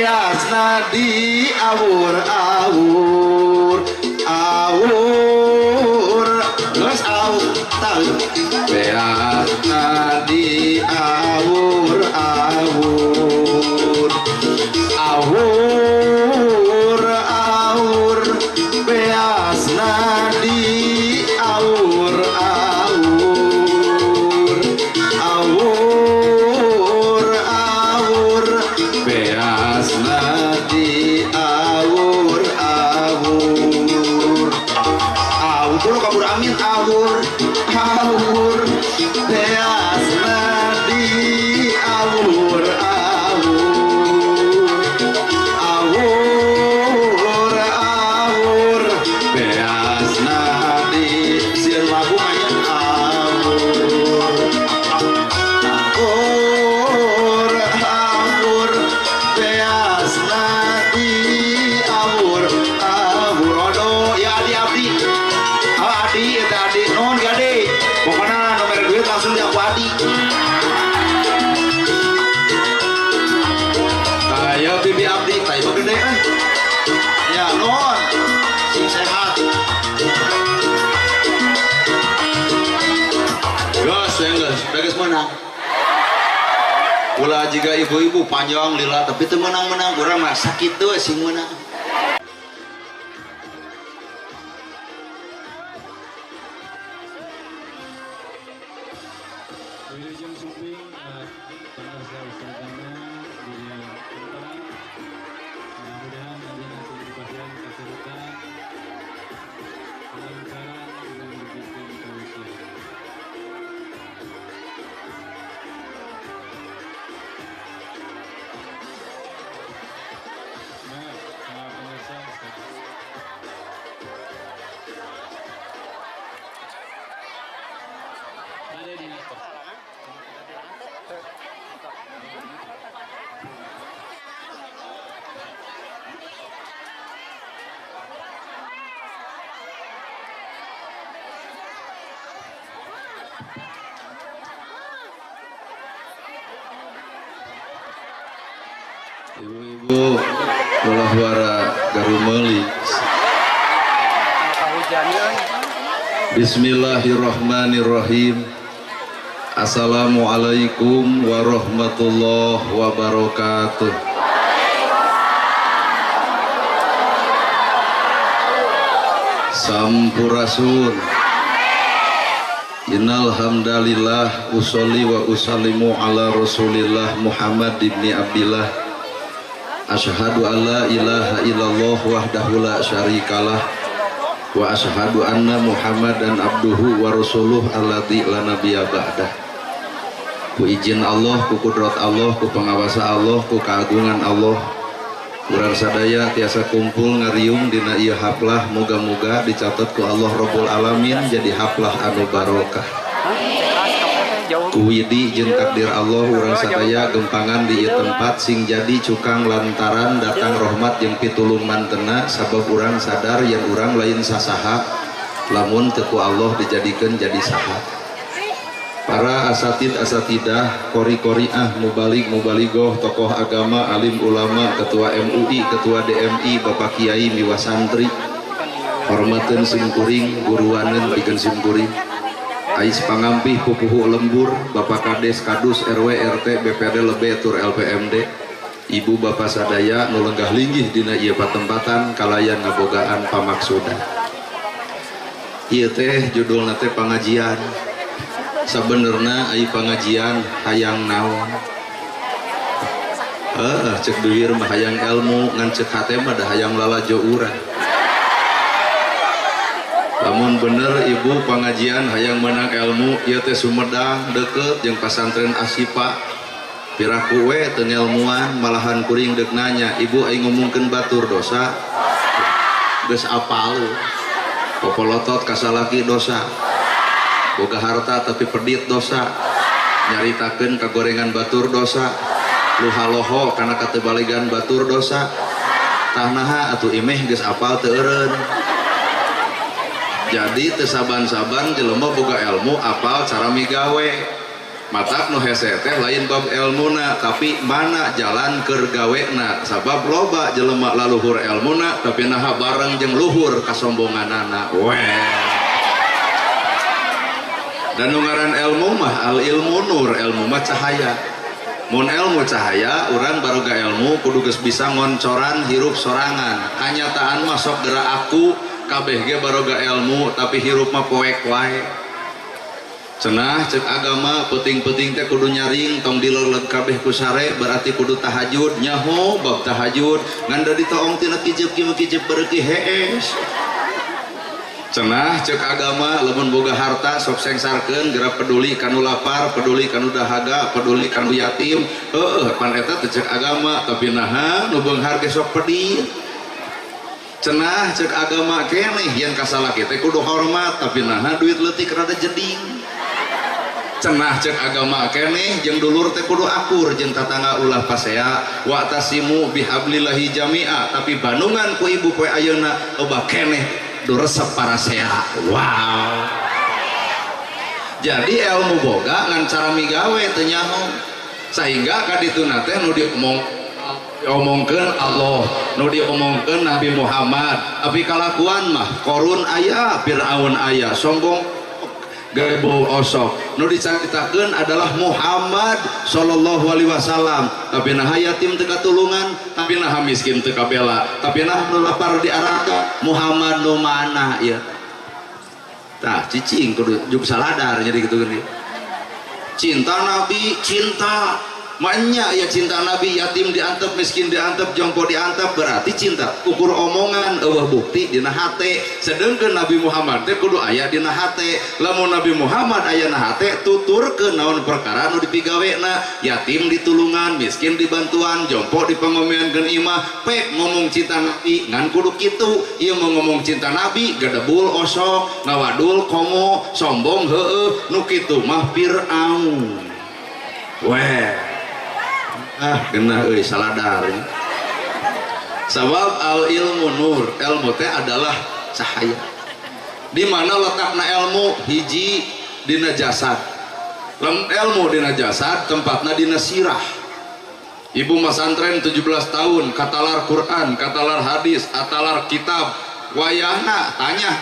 Beasna di awur-awur awur geus awur tah beasna di awur-awur awur awur beasna di awur-awur awur awur beasna di awur-awur awur kabur amin awur awur beasna di awur-awur awur awur beasna di sieun lagu aya awur awur awur beasna di awur awur aduh ya adi abdi adi eta adi non gade pokokna nomor duit langsung di aku adi. Ayo bibi abdi tai gede eh. Ya non sing sehat. Geus geus geus menang. Ulah jiga ibu-ibu panjang lila tapi teu menang-menang urang mah sakitu sing meunang. Wilujeng Sumping pemirsa Ustazana di tempat mudah-mudahan nanti sing dipasihan kesehatan kelancaran dengan diberikan tausiah. Semangat para pemirsa Ustazana. Ada di Ibu-ibu ulah wara garumeuli. Bismillahirrahmanirrahim. Assalamualaikum warahmatullahi wabarakatuh. Sampurasun. Innal hamdalillah usolli wa usallimu ala Rasulillah Muhammad ibni Abdillah. Asyhadu alla ilaha illallah wahdahu la syarikalah wa asyhadu anna Muhammadan abduhu wa rasuluh alladzi la nabiyya ba'dah. Ku izin Allah, ku kudrat Allah, ku pengawasa Allah, ku keagungan Allah, urang sadaya tiasa kumpul ngariung dina ieu haplah, moga-moga dicatat ku Allah Rabbul Alamin jadi haplah anu barokah. Ku widi jeung takdir Allah urang sadaya gempangan di ieu tempat sing jadi cukang lantaran datang rahmat jeung pitulung mantena sabab urang sadar yen urang lain sasaha lamun teu ku Allah dijadikeun jadi saha. Para asatid asatidah, kori-koriah, mubalig mubaligoh, tokoh agama, alim ulama, ketua MUI, ketua DMI, bapak kiai miwa santri, hormateun sim kuring, guruaneun pikeun sim kuring. Ais pangampih pupuhu lembur, bapak kades, kadus, RW, RT, BPD, lebe, tur LPMD, ibu bapak sadaya nu lenggah linggih dina ieu patempatan kalayan ngabogaan pamaksudan. Ieu teh judulna teh pangajian. Sabenerna ai pangajian hayang naon? Heeh, cek bibir mah hayang ilmu, ngan cek hate mah da hayang lalajo urang. Lamun bener ibu pangajian hayang menang ilmu, ieu teh Sumedang deket jeung pasantren Asipa. Piraku we teu ngelmuan, malahan kuring deuk nanya, ibu ai ngomongkeun batur dosa? Geus apal. Popolotot ka salaki dosa. Boga harta tapi pedit dosa, nyaritakeun kagorengan batur dosa, luhaloho kana katebaligan batur dosa, tah naha atuh imeh geus apal teu eureun. Jadi teu saban-saban jelema boga ilmu apal cara migawe. Matak nu hese teh lain bab elmuna tapi mana jalan keur gawena sabab loba jelema laluhur elmuna tapi naha bareng jeung luhur kasombonganana we. Dan nu ngaran ilmu mah al ilmu nur, ilmu mah cahaya. Mun ilmu cahaya urang baroga ilmu kudu geus bisa ngoncoran hirup sorangan. Kanyataan mah sok gerak aku kabeh ge baroga ilmu tapi hirup mah poek wae. Cenah cek agama penting-penting teh kudu nyaring tong dileleg kabeh ku sare berarti kudu tahajud nyaho bab tahajud ngan da ditoong tina kijep kieu kijep bereuki hees. Cenah cek agama lamun boga harta sok sengsarkeun geura peduli kanu lapar peduli kanu dahaga peduli kanu yatim heueuh pan eta teh cek agama tapi naha nu beunghar ge sok pedih. Cenah cek agama keneh yen kasalaki teh kudu hormat tapi naha duit leutik rada jeding. Cenah cek agama keneh jeung dulur teh kudu akur jeung tatangga ulah pasea wa tasimu bihablillahi jami'a tapi bandungan ku ibu poe ayeuna loba keneh du resep parasea. Wow. Jadi ilmu boga ngan cara migawe teu nyaho sehingga ka dituna teh nu diomongkeun Allah nu diomongkeun Nabi Muhammad tapi kalakuan mah Korun aya Fir'aun aya sombong gebo osok nu dicaritakeun adalah Muhammad sallallahu alaihi wasallam tapi naha yatim teu katulungan tapi naha miskin teu kabela tapi naha nu lapar di araka Muhammad nu mana ieu tah cicing kudu juk saladar jadi kitu geuning. Cinta Nabi cinta maknya ya cinta Nabi yatim diantep miskin diantep jompo diantep berarti cinta ukur omongan eueuh bukti dina hate sedengkeun Nabi Muhammad teh kudu aya dina hate lamun Nabi Muhammad aya na hate tuturkeun naon perkara nu dipigawena yatim ditulungan miskin dibantuan jompo dipangomeankeun imah pek ngomong cinta Nabi ngan kudu kitu ieu mah ngomong cinta Nabi gedebul osok ngawadul komo sombong heueuh nu kitu mah Fir'aun weh. Ah genah euy saladar. Sabab al ilmu nur, ilmu teh adalah cahaya. Di mana letakna ilmu? Hiji dina jasad. Lamun ilmu dina jasad tempatna dina sirah. Ibu masantren 17 tahun katalar Quran, katalar hadis, atalar kitab, wayahna tanya.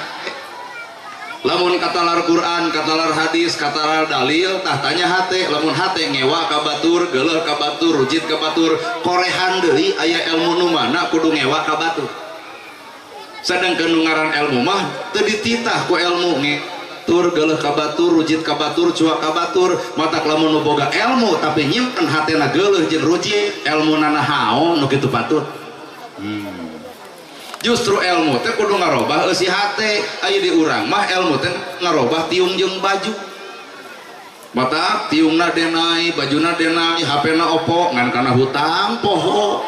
Lamun katalar Quran, katalar hadis, katalar dalil, tah tanya hate, lamun hate ngewa ka batur, geuleuh ka batur, rujit ka batur, korehan deui aya ilmu nu mana kudu ngewa ka batur. Sedangkeun nu ngaran ilmu mah teu dititah ku ilmu nge tur geuleuh ka batur, rujit ka batur, cuak ka batur, matak lamun nu boga ilmu tapi nyimpen hatena geuleuh jeung rujit, ilmuna naon nu kitu batur. Justru ilmu teh kudu ngarobah eusi hate aya di urang mah ilmu teh ngarobah tiung jeung baju mata tiungna denai bajuna denai HP-na opo ngan kana hutang poho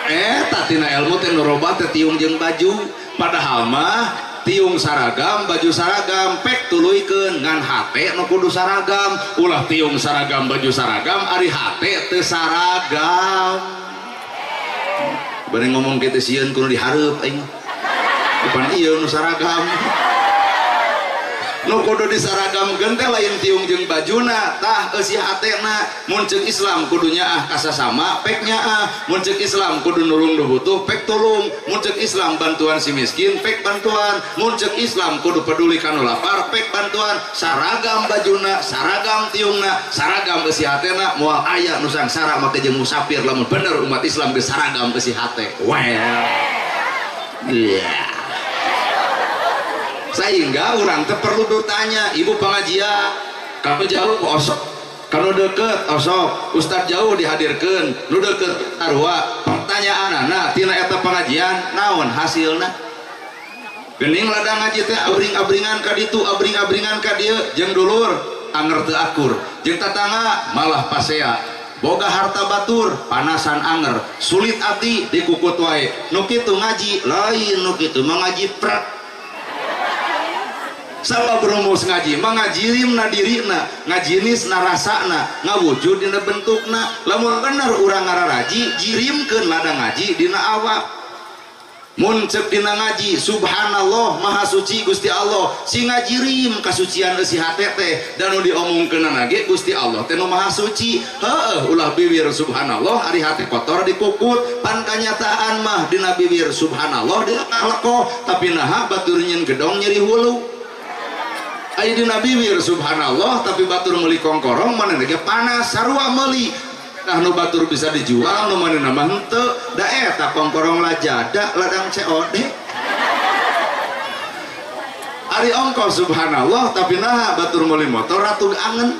eta tina ilmu teh ngarobah teh tiung jeung baju padahal mah tiung saragam baju saragam pek tuluykeun ngan hate nu kudu saragam ulah tiung saragam baju saragam ari hate teu saragam. Bari ngomong kitu sieun kudu dihareup aing. Bukan ieu nu saragam. Nu kudu disaragamkeun teh lain tiung jeung bajuna, tah eusi hatena. Mun ceuk Islam kudu nyaah ka sasama, pek nyaah. Mun ceuk Islam kudu nulung nu butuh, pek tulung. Mun ceuk Islam bantuan si miskin, pek bantuan. Mun ceuk Islam kudu peduli ka nu lapar, pek bantuan. Saragam bajuna, saragam tiungna, saragam eusi hatena, moal aya nu sangsara make jeung musafir lamun bener umat Islam geus saragam eusi hate. Well. Yeah. Sehingga orang teh perlu bertanya, ibu pengajian kalau jauh osok, kalau deket osok, ustad jauh dihadirkan, nu deket sarua. Pertanyaan anak tina eta pengajian naon hasilna? Geuning ladang ngaji teh abring-abringan ka ditu, abring-abringan ka dieu jeung dulur anger teu akur, jeung tatangga malah pasea. Boga harta batur, panasan anger, sulit ati dikukut wae. Nu kitu ngaji, lain nu kitu mah ngaji prek. Sabab rumus ngaji mah ngajirimna dirina, ngajinis na rasana, ngawujud dina bentukna. Lamun bener urang ngararaji, jirimkeun ladang ngaji dina awak. Mun cek dina ngaji subhanallah maha suci Gusti Allah, si ngajirim kasucian eusi hate teh dan nu diomongkeunana ge Gusti Allah teh nu maha suci. Heueuh ulah bibir subhanallah ari hate kotor dikukut, pan kanyataan mah dina bibir subhanallah dilekoh tapi naha batur nyeun gedong nyeri hulu. Aya dina bibir subhanallah tapi batur meuli kongkorong manehna ge panas sarua meuli. Nah nu batur bisa dijual nu manehna mah henteu, da eta kongkorong lajada ladang COD. Ari ongkoh subhanallah tapi naha batur meuli motor ratug angen.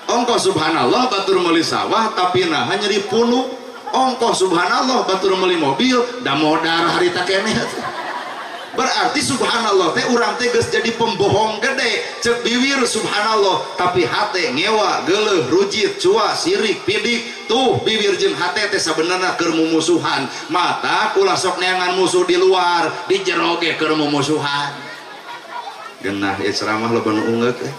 Ongkoh subhanallah batur meuli sawah tapi naha nyeri punuk. Ongkoh subhanallah batur meuli mobil da modar harita keneh. Berarti subhanallah teh urang teh geus jadi pembohong gede. Cek bibir subhanallah tapi hate ngewa geuleuh rujit cua sirik pidik. Tuh bibir jeung hate teh sabenerna keur mumusuhan. Mata ulah sok neangan musuh di luar, di jero ge keur mumusuhan. Geunah ieu ceramah loba nu ungeuk teh.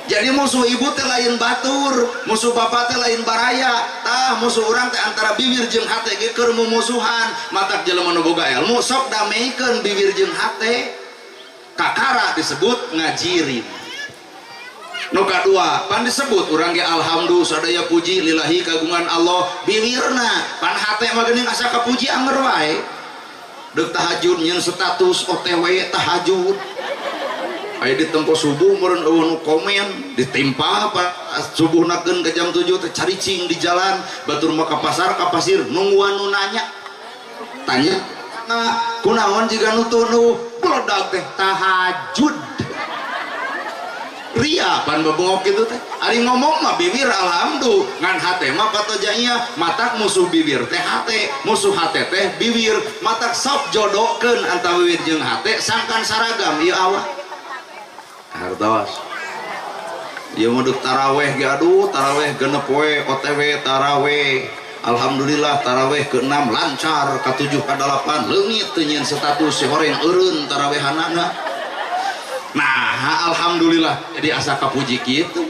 Jadi musuh ibu teh lain batur, musuh bapak teh lain baraya. Tah musuh urang teh antara bibir jeung hate ge keur mumusuhan. Matak jelema nu boga ilmu sok dameikeun bibir jeung hate. Kakara disebut ngajirin. Nu kadua, pan disebut urang ge alhamdulillah sadaya puji lillahi kagungan Allah bibirna, pan hate mah geuning asa kapuji anger wae. Deuk tahajud nyeun status OTW tahajud. Aya ditempo subuh meureun eueuh nu komen ditimpa apa subuh nakeun ke jam 7 teh caricing di jalan batur mah ka pasar ka pasir nungguan nu nanya tanya kunaon jiga nu tunuh beledag teh tahajud ria pan bebongok kitu teh ari ngomong mah bibir alhamdulillah ngan hate mah patojanya matak musuh bibir teh hate musuh hate teh bibir matak sok jodohkeun antara bibir jeung hate sangkan saragam ieu awak hartos ieu mah deuk taraweh ge aduh taraweh genep we OTW taraweh alhamdulillah taraweh ke-6 lancar ke-7 ke-8 leungit teu nyieun status si horeng eureun tarawehanana. Nah alhamdulillah jadi asa kapuji kitu.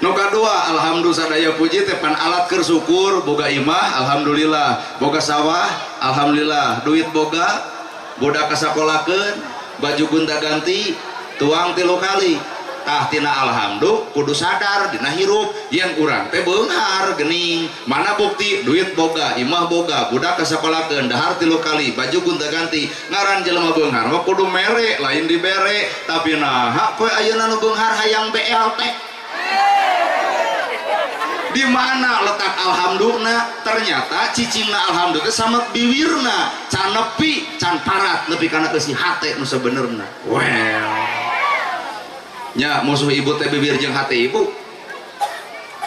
Nu kadua alhamdulillah sadaya puji teh pan alat keur syukur boga imah alhamdulillah boga sawah alhamdulillah duit boga budak kasakolakeun baju gonta-ganti tuang 3 kali. Tah tina alhamdulillah kudu sadar dina hirup yang urang teh beunghar geuning mana bukti duit boga imah boga budak kasakolakeun dahar 3 kali baju gonta-ganti ngaran jelema beunghar mah kudu mere lain dibere tapi naha poe ayeuna nu beunghar hayang BLT. Di mana letak alhamdulillah? Ternyata cicingna alhamdulillah sama bibirna can nepi can parat nepi kana eusi hate nu sabenerna. Well nya musuh ibu teh bibir jeung hate ibu.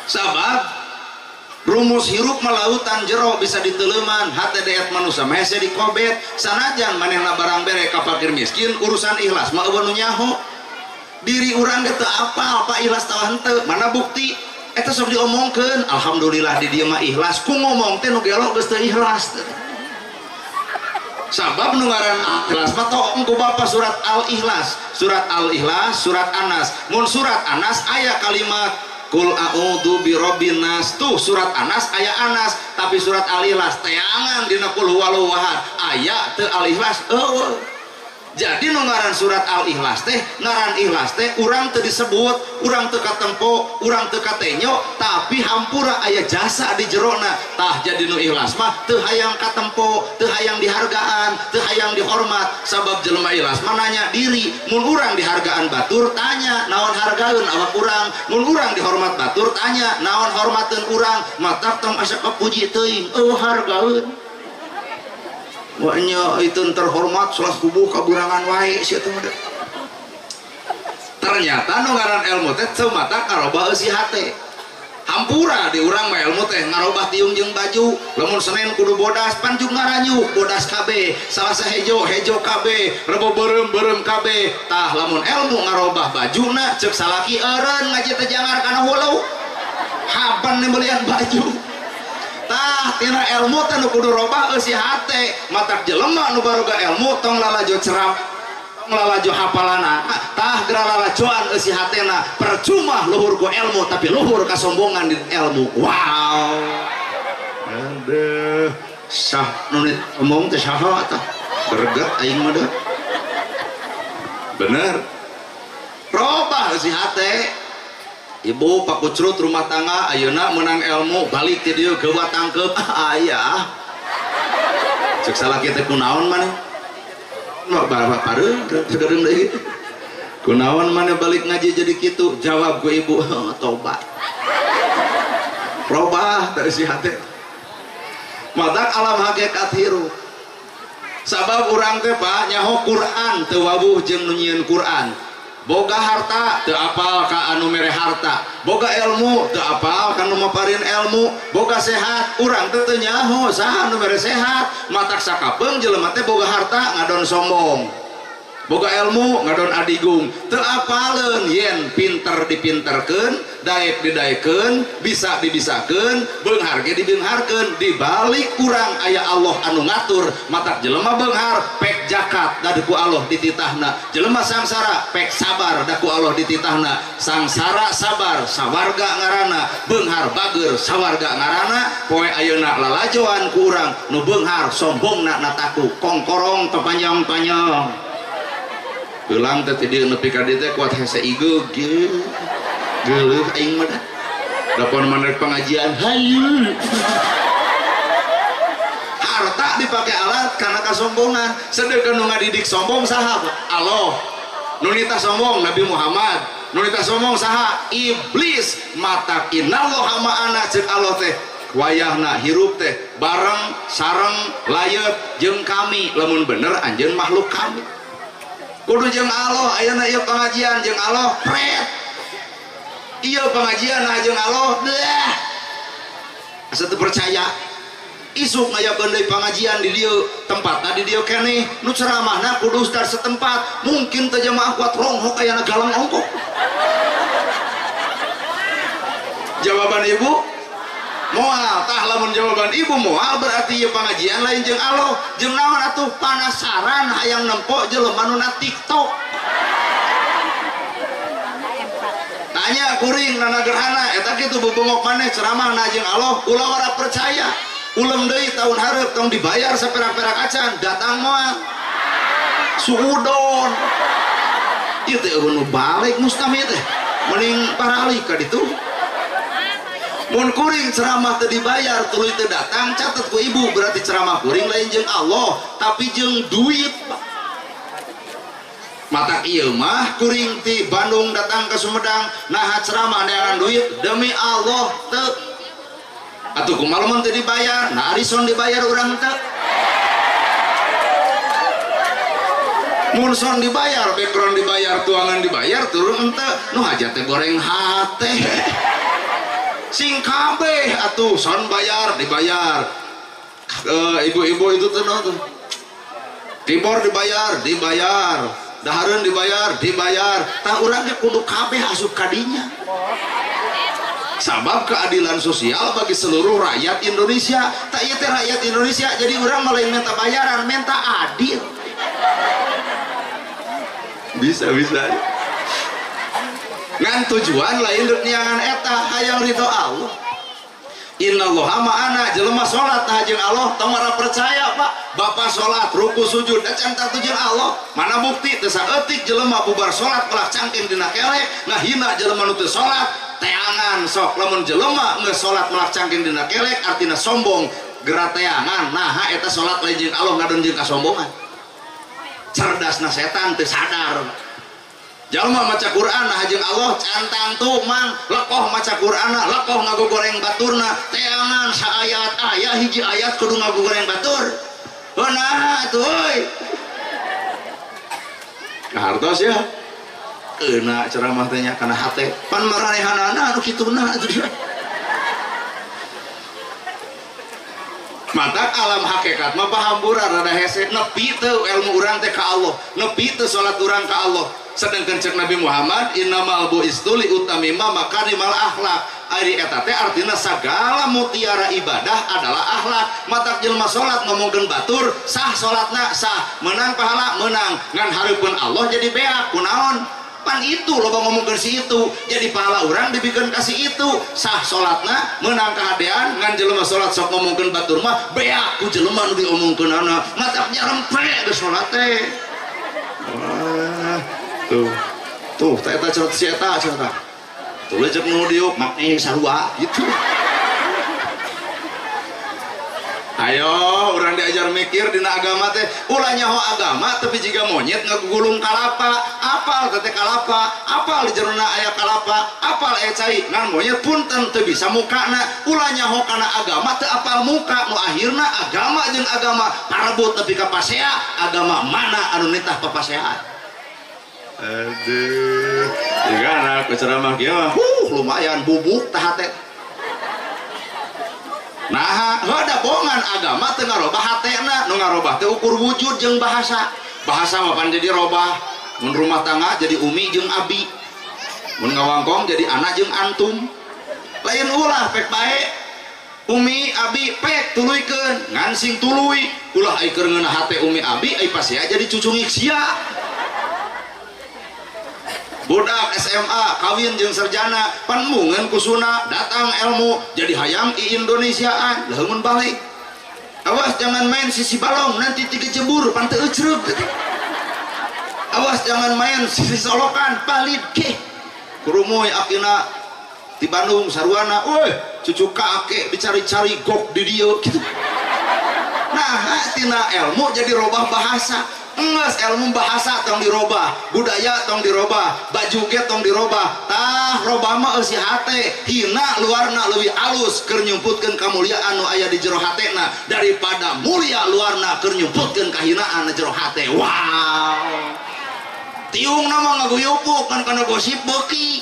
Sabab rumus hirup melautan jero bisa diteleman hate deet manusia mah hese dikobet sanajan manehna barang bere ka fakir miskin urusan ikhlas mah eueuh nu nyaho diri urang ge teu apal pak ikhlas tawa henteu mana bukti eta sok diomongkeun alhamdulillah di dieu mah ikhlas ku ngomong teh nu gelo geus teu ikhlas. Sabab nu ngaran ikhlas mah toong ku bapa surat Al-Ikhlas, surat Al-Ikhlas, surat Anas. Mun surat Anas aya kalimat kul a'udzu birabbin nas. Tuh surat Anas aya Anas, tapi surat Al-Ikhlas teangan dina kul huwallahu ahad aya teu Al-Ikhlas eueuh. Jadi nu ngaran surat Al-Ikhlas teh, ngaran ikhlas teh urang teu disebut, urang teu katempo, urang teu katenyo, tapi hampura aya jasa di jerona. Tah jadi nu ikhlas mah teu hayang katempo, teu hayang dihargaan, teu hayang dihormat. Sabab jelema ikhlas mah nanya diri, mun urang dihargaan batur tanya naon hargaeun awak urang, mun urang dihormat batur tanya naon hormateun urang, matak tong asa kapuji teuing, eueuh hargaeun. Maknya itu terhormat salah subuh kaburangan wae sia teh. Ternyata nu ngaran ilmu teh teu mata ngarobah eusi hate. Hampura di urang mah ilmu teh ngarobah tiung jeung baju. Lamun Senin kudu bodas panjung ngaranyuk bodas kabeh, Salasa hejo hejo kabeh, Rebo beureum beureum kabeh. Tah lamun ilmu ngarobah bajuna ceuk salaki eureun ngaji teh jangar kana hulu. Haban belian baju. Tah tina ilmu teh nu kudu robah eusi hate. Matak jelema nu baroga ilmu tong lalajo cerap, tong lalajo hafalana. Tah geura lalajoan eusi hatena, percuma luhur ku ilmu tapi luhur kasombongan di ilmu. Wow. Aduh, Sah nu omong teh saha tah? Greget aing mah deuh. Bener. Robah si hate. Ibu pakucrut rumah tangga ayeuna menang ilmu balik ti dieu geuwa tangkeup. Ah aya. Cek salaki teh kunaon maneh? Mah bapak pareum sagedeung deui. Kunaon maneh balik ngaji jadi kitu? Jawab ku ibu, tobat. Robah dari si hate. Matak alam hakikat hirup. Sabab urang teh Pak nyaho Quran teu wawuh jeung nu nyieun Quran. Boga harta teu apal ka anu mere harta, boga ilmu teu apal ka nu maparin ilmu, boga sehat urang teh teu nyaho saha nu mere sehat. Matak sakapeung jelema teh boga harta ngadon sombong, boga ilmu ngadon adigung, teu apaleun yen pinter dipinterkeun, daek didaekeun, bisa dibisakeun, beunghar ge dibeungharkeun. Dibalik urang aya Allah anu ngatur. Matak jelema beunghar pek jakat da ku Allah dititahna, jelema sangsara pek sabar da ku Allah dititahna. Sangsara sabar sawarga ngaranna, beunghar bager sawarga ngaranna. Poe ayeuna lalajoan ku urang nu beunghar sombongna nataku kongkorong tepanjang-panjang. Heulang teh ti dieu nepi ka dieu teh kuat hese igeug geuleuh aing mah dah. Dapon manerek pengajian hayu. Harta dipake alat karena kasombongan. Sedengkeun nu ngadidik sombong saha? Allah. Nu nitah sombong Nabi Muhammad. Nu nitah sombong saha? Iblis. Matak innallaha ma'ana ceuk Allah teh wayahna hirup teh bareng sareng layeut jeung kami. Lamun bener anjeun makhluk kami. Kudu jeung Allah ayeuna ieu pengajian jeung Allah pret. Ieu pengajian nah jeung Allah bleh. Asa teu percaya. Isuk ngayakeun deui pengajian di dieu, tempatna di dieu keneh, nu ceramahna kudu ustaz setempat. Mungkin teu jamaah kuat ronghok ayana galang ongkok. Jawaban ibu moal. Tah lamun jawaban ibu moal berarti ieu pengajian lain jeung Allah. Jeung naon atuh? Panasaran hayang nempo jelema nu na TikTok. Tanya kuring nana gerhana eta kitu bebongok maneh ceramahna jeung Allah, ulah ora percaya. Ulem deui tahun hareup tong dibayar saperak-perak acan, datang moal. Suudon. Ieu teh eueuh nu balik mustami teh. Mending paralik ka ditu. Mun kuring ceramah teu dibayar tuluy teu datang, catet ku ibu berarti ceramah kuring lain jeung Allah tapi jeung duit. Matak ieu mah kuring ti Bandung datang ke Sumedang naha ceramah neangan duit demi Allah teu. Atuh kumaha lamun teu dibayar? Nah arison dibayar urang teu. Mun son dibayar, background dibayar, tuangan dibayar, turun henteu. Nu hajat teh goreng hate. Sing kabeh atuh son bayar dibayar, ibu-ibu itu tuh tuh keyboard dibayar dibayar, dahareun dibayar dibayar. Tah urang ge kudu kabeh asup kadinya. Sabab keadilan sosial bagi seluruh rakyat Indonesia. Tak ieu teh rakyat Indonesia, jadi urang mah lain minta bayaran, minta adil. Bisa-bisa ngan tujuan lain rek niangan eta hayang ridho Allah. Innallaha ma'ana. Jelema salat tah jeung Allah tong ora percaya Pak. Bapak salat ruku sujud acan tatu jeung Allah. Mana bukti teu saeutik jelema bubar salat melak cangking dina kelek ngahina jelema nu teu salat teangan sok. Lamun jelema geus salat melak cangking dina kelek artina sombong geura teangan. Naha eta salat lain jeung Allah ngadon jeung kasombongan. Cerdasna setan teu sadar. Jalma maca Quran nah jeung Allah cantang tuh mang lekoh maca Quran lekoh ngagogoreng baturna teangan saayat aya hiji ayat kudu ngagogoreng batur. Heuh nah atuh euy. Kahartos ya. Keuna ceramah teh nya kana hate. Pan maranehanana anu kituna atuh dia. Matak alam hakikat mah pahampura rada hese nepi teu ilmu urang teh ka Allah, nepi teu salat urang ka Allah. Sedangkan cek Nabi Muhammad innamal bu'istu li utamima makarimal akhlak. Ari eta teh artina sagala mutiara ibadah adalah akhlak. Matak jelema salat ngomongkeun batur sah salatna sah, menang pahala menang, ngan hareupeun Allah jadi beak kunaon? Pan itu loba ngomongkeun si itu jadi pahala urang dibikeun ka si itu sah salatna meunang kahadean ngan jelema salat sok ngomongkeun batur mah beak ku jelema nu diomongkeunana matak nyarempe geus salat teh. Wah, tuh tuh teh eta cerot si eta cenah tuluy ceuk nu diuk makne sarua gitu. Ayo urang diajar mikir dina agama teh ulah nyaho agama tapi jiga monyet ngagugulung kalapa apal teh kalapa apal di jerona aya kalapa apal aya cai ngan monyet punten teu bisa mukana ulah nyaho kana agama teu apal muka nu akhirna agama jeung agama parebut nepi ka pasea agama mana anu nitah papaseaan. Aduh jiga anak ceramah kieu mah lumayan bubuk tah hate. Nah, heuda bongan agama teu ngarobah hatena, nu ngarobah teh ukur wujud jeung bahasa. Bahasa mah pan jadi robah. Mun rumah tangga jadi umi jeung abi. Mun ngawangkong jadi anak jeung antum. Lain ulah pek bae. Umi abi pek tuluykeun, ngan sing tuluy. Ulah ai keur ngeunah hate umi abi ai pasea jadi cucungik sia. Budak SMA kawin jeung sarjana pan mungeun kusuna datang ilmu jadi hayang i Indonesiaan leungeun balik. Awas jangan main sisi balong nanti tiga jebur pan teu ecreug. Awas jangan main sisi solokan palid keh. Kurumuy akina di Bandung sarwana weh cucu kakek dicari-cari gok di dieu gitu. Nah tina ilmu jadi robah bahasa. Enges ilmu bahasa tong dirobah, budaya tong dirobah, baju ge tong dirobah. Tah robah mah eusi hate, hina luarna leuwih alus keur nyumputkeun kamuliaan nu aya di jero hatena daripada mulia luarna keur nyumputkeun kahinaan di jero hate. Wow. Tiung nama ngaguyupuk kan kana gosip beuki.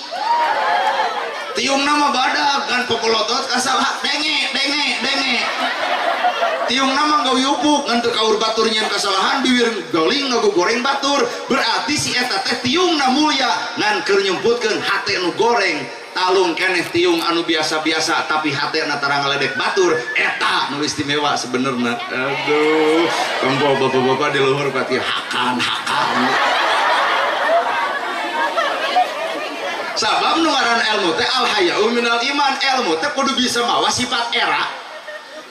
Tiung nama badag kan popolotot kasalah denge denge denge. Tiung nama ngaguyupuk ngan teu kaur batur nyeun kasalahan biwir goling ngagogoreng batur berarti si eta teh tiungna mulia ngan keur nyumputkeun hate nu goreng talung keneh tiung anu biasa-biasa tapi hatena tara ngaledek batur eta nu istimewa sebenarnya. Aduh tempo bapak-bapak di luhur pati hakan hakan. Sabab nu ngaran ilmu teh al hayau minal iman, ilmu teh kudu bisa mawa sifat era.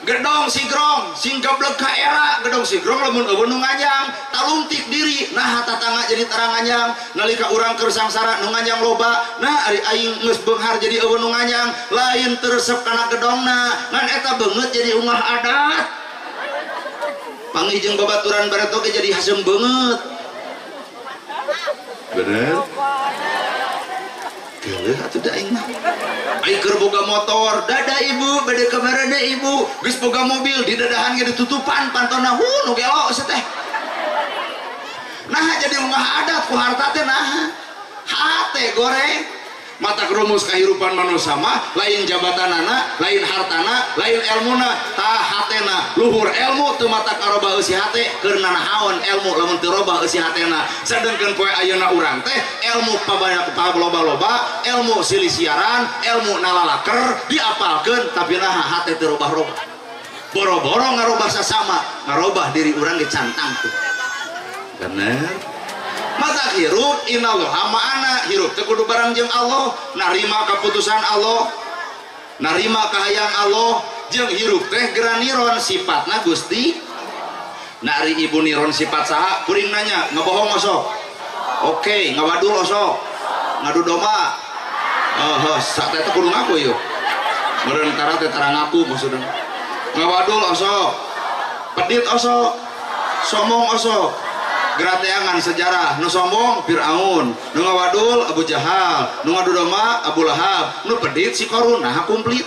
Gedong sigrong sing gablek ka era, gedong sigrong lamun eueuh nu nganyang talungtik diri nah tatangga jadi tarang nganyang nalika urang keur sangsara nu nganyang loba nah ari aing geus beunghar jadi eueuh nu nganyang lain teu resep kana gedongna ngan eta beungeut jadi ungah adat panggih jeung babaturan bareto ge jadi haseum beungeut. Bener? Geuleuh atuh da aing mah. Aing keur boga motor, dada ibu, bade kamarana ibu, geus boga mobil di dadahan ge ditutupan pantona hu nu gelo sia teh. Nah jadi ungah adat ku harta teh nah. Hate goreng. Mata rumus kehidupan manusia mah lain jabatanana, lain hartana, lain elmuna, tah hatena. Luhur ilmu teu mata karobah eusi hate, keur nanahaon ilmu lamun teu robah eusi hatena. Sedengkeun poe ayeuna urang teh ilmu pabanyak paloba-loba, ilmu silih siaran, ilmu nalalaker diapalkeun tapi naha hate teu robah-robah. Boro-boro ngarobah sasama, ngarobah diri urang ge cantang tuh. Bener? Mata hirup innallaha ma'ana, hirup teh kudu bareng jeung Allah, narima keputusan Allah, narima kahayang Allah, jeung hirup teh geura niron sifatna Gusti. Nah ari ibu niron sifat saha? Kuring nanya, ngebohong osok. Oke, ngawadul osok. Ngadu domba. Heuh, sak teh kudu ngaku ieu. Meureun tara teh tara ngaku maksudna. Ngawadul osok. Pedit osok. Sombong osok. Gerateangan sejarah nu sombong Fir'aun, nu ngawadul Abu Jahal, nu ngadu domba Abu Lahab, nu pedit si Korun. Nah komplit.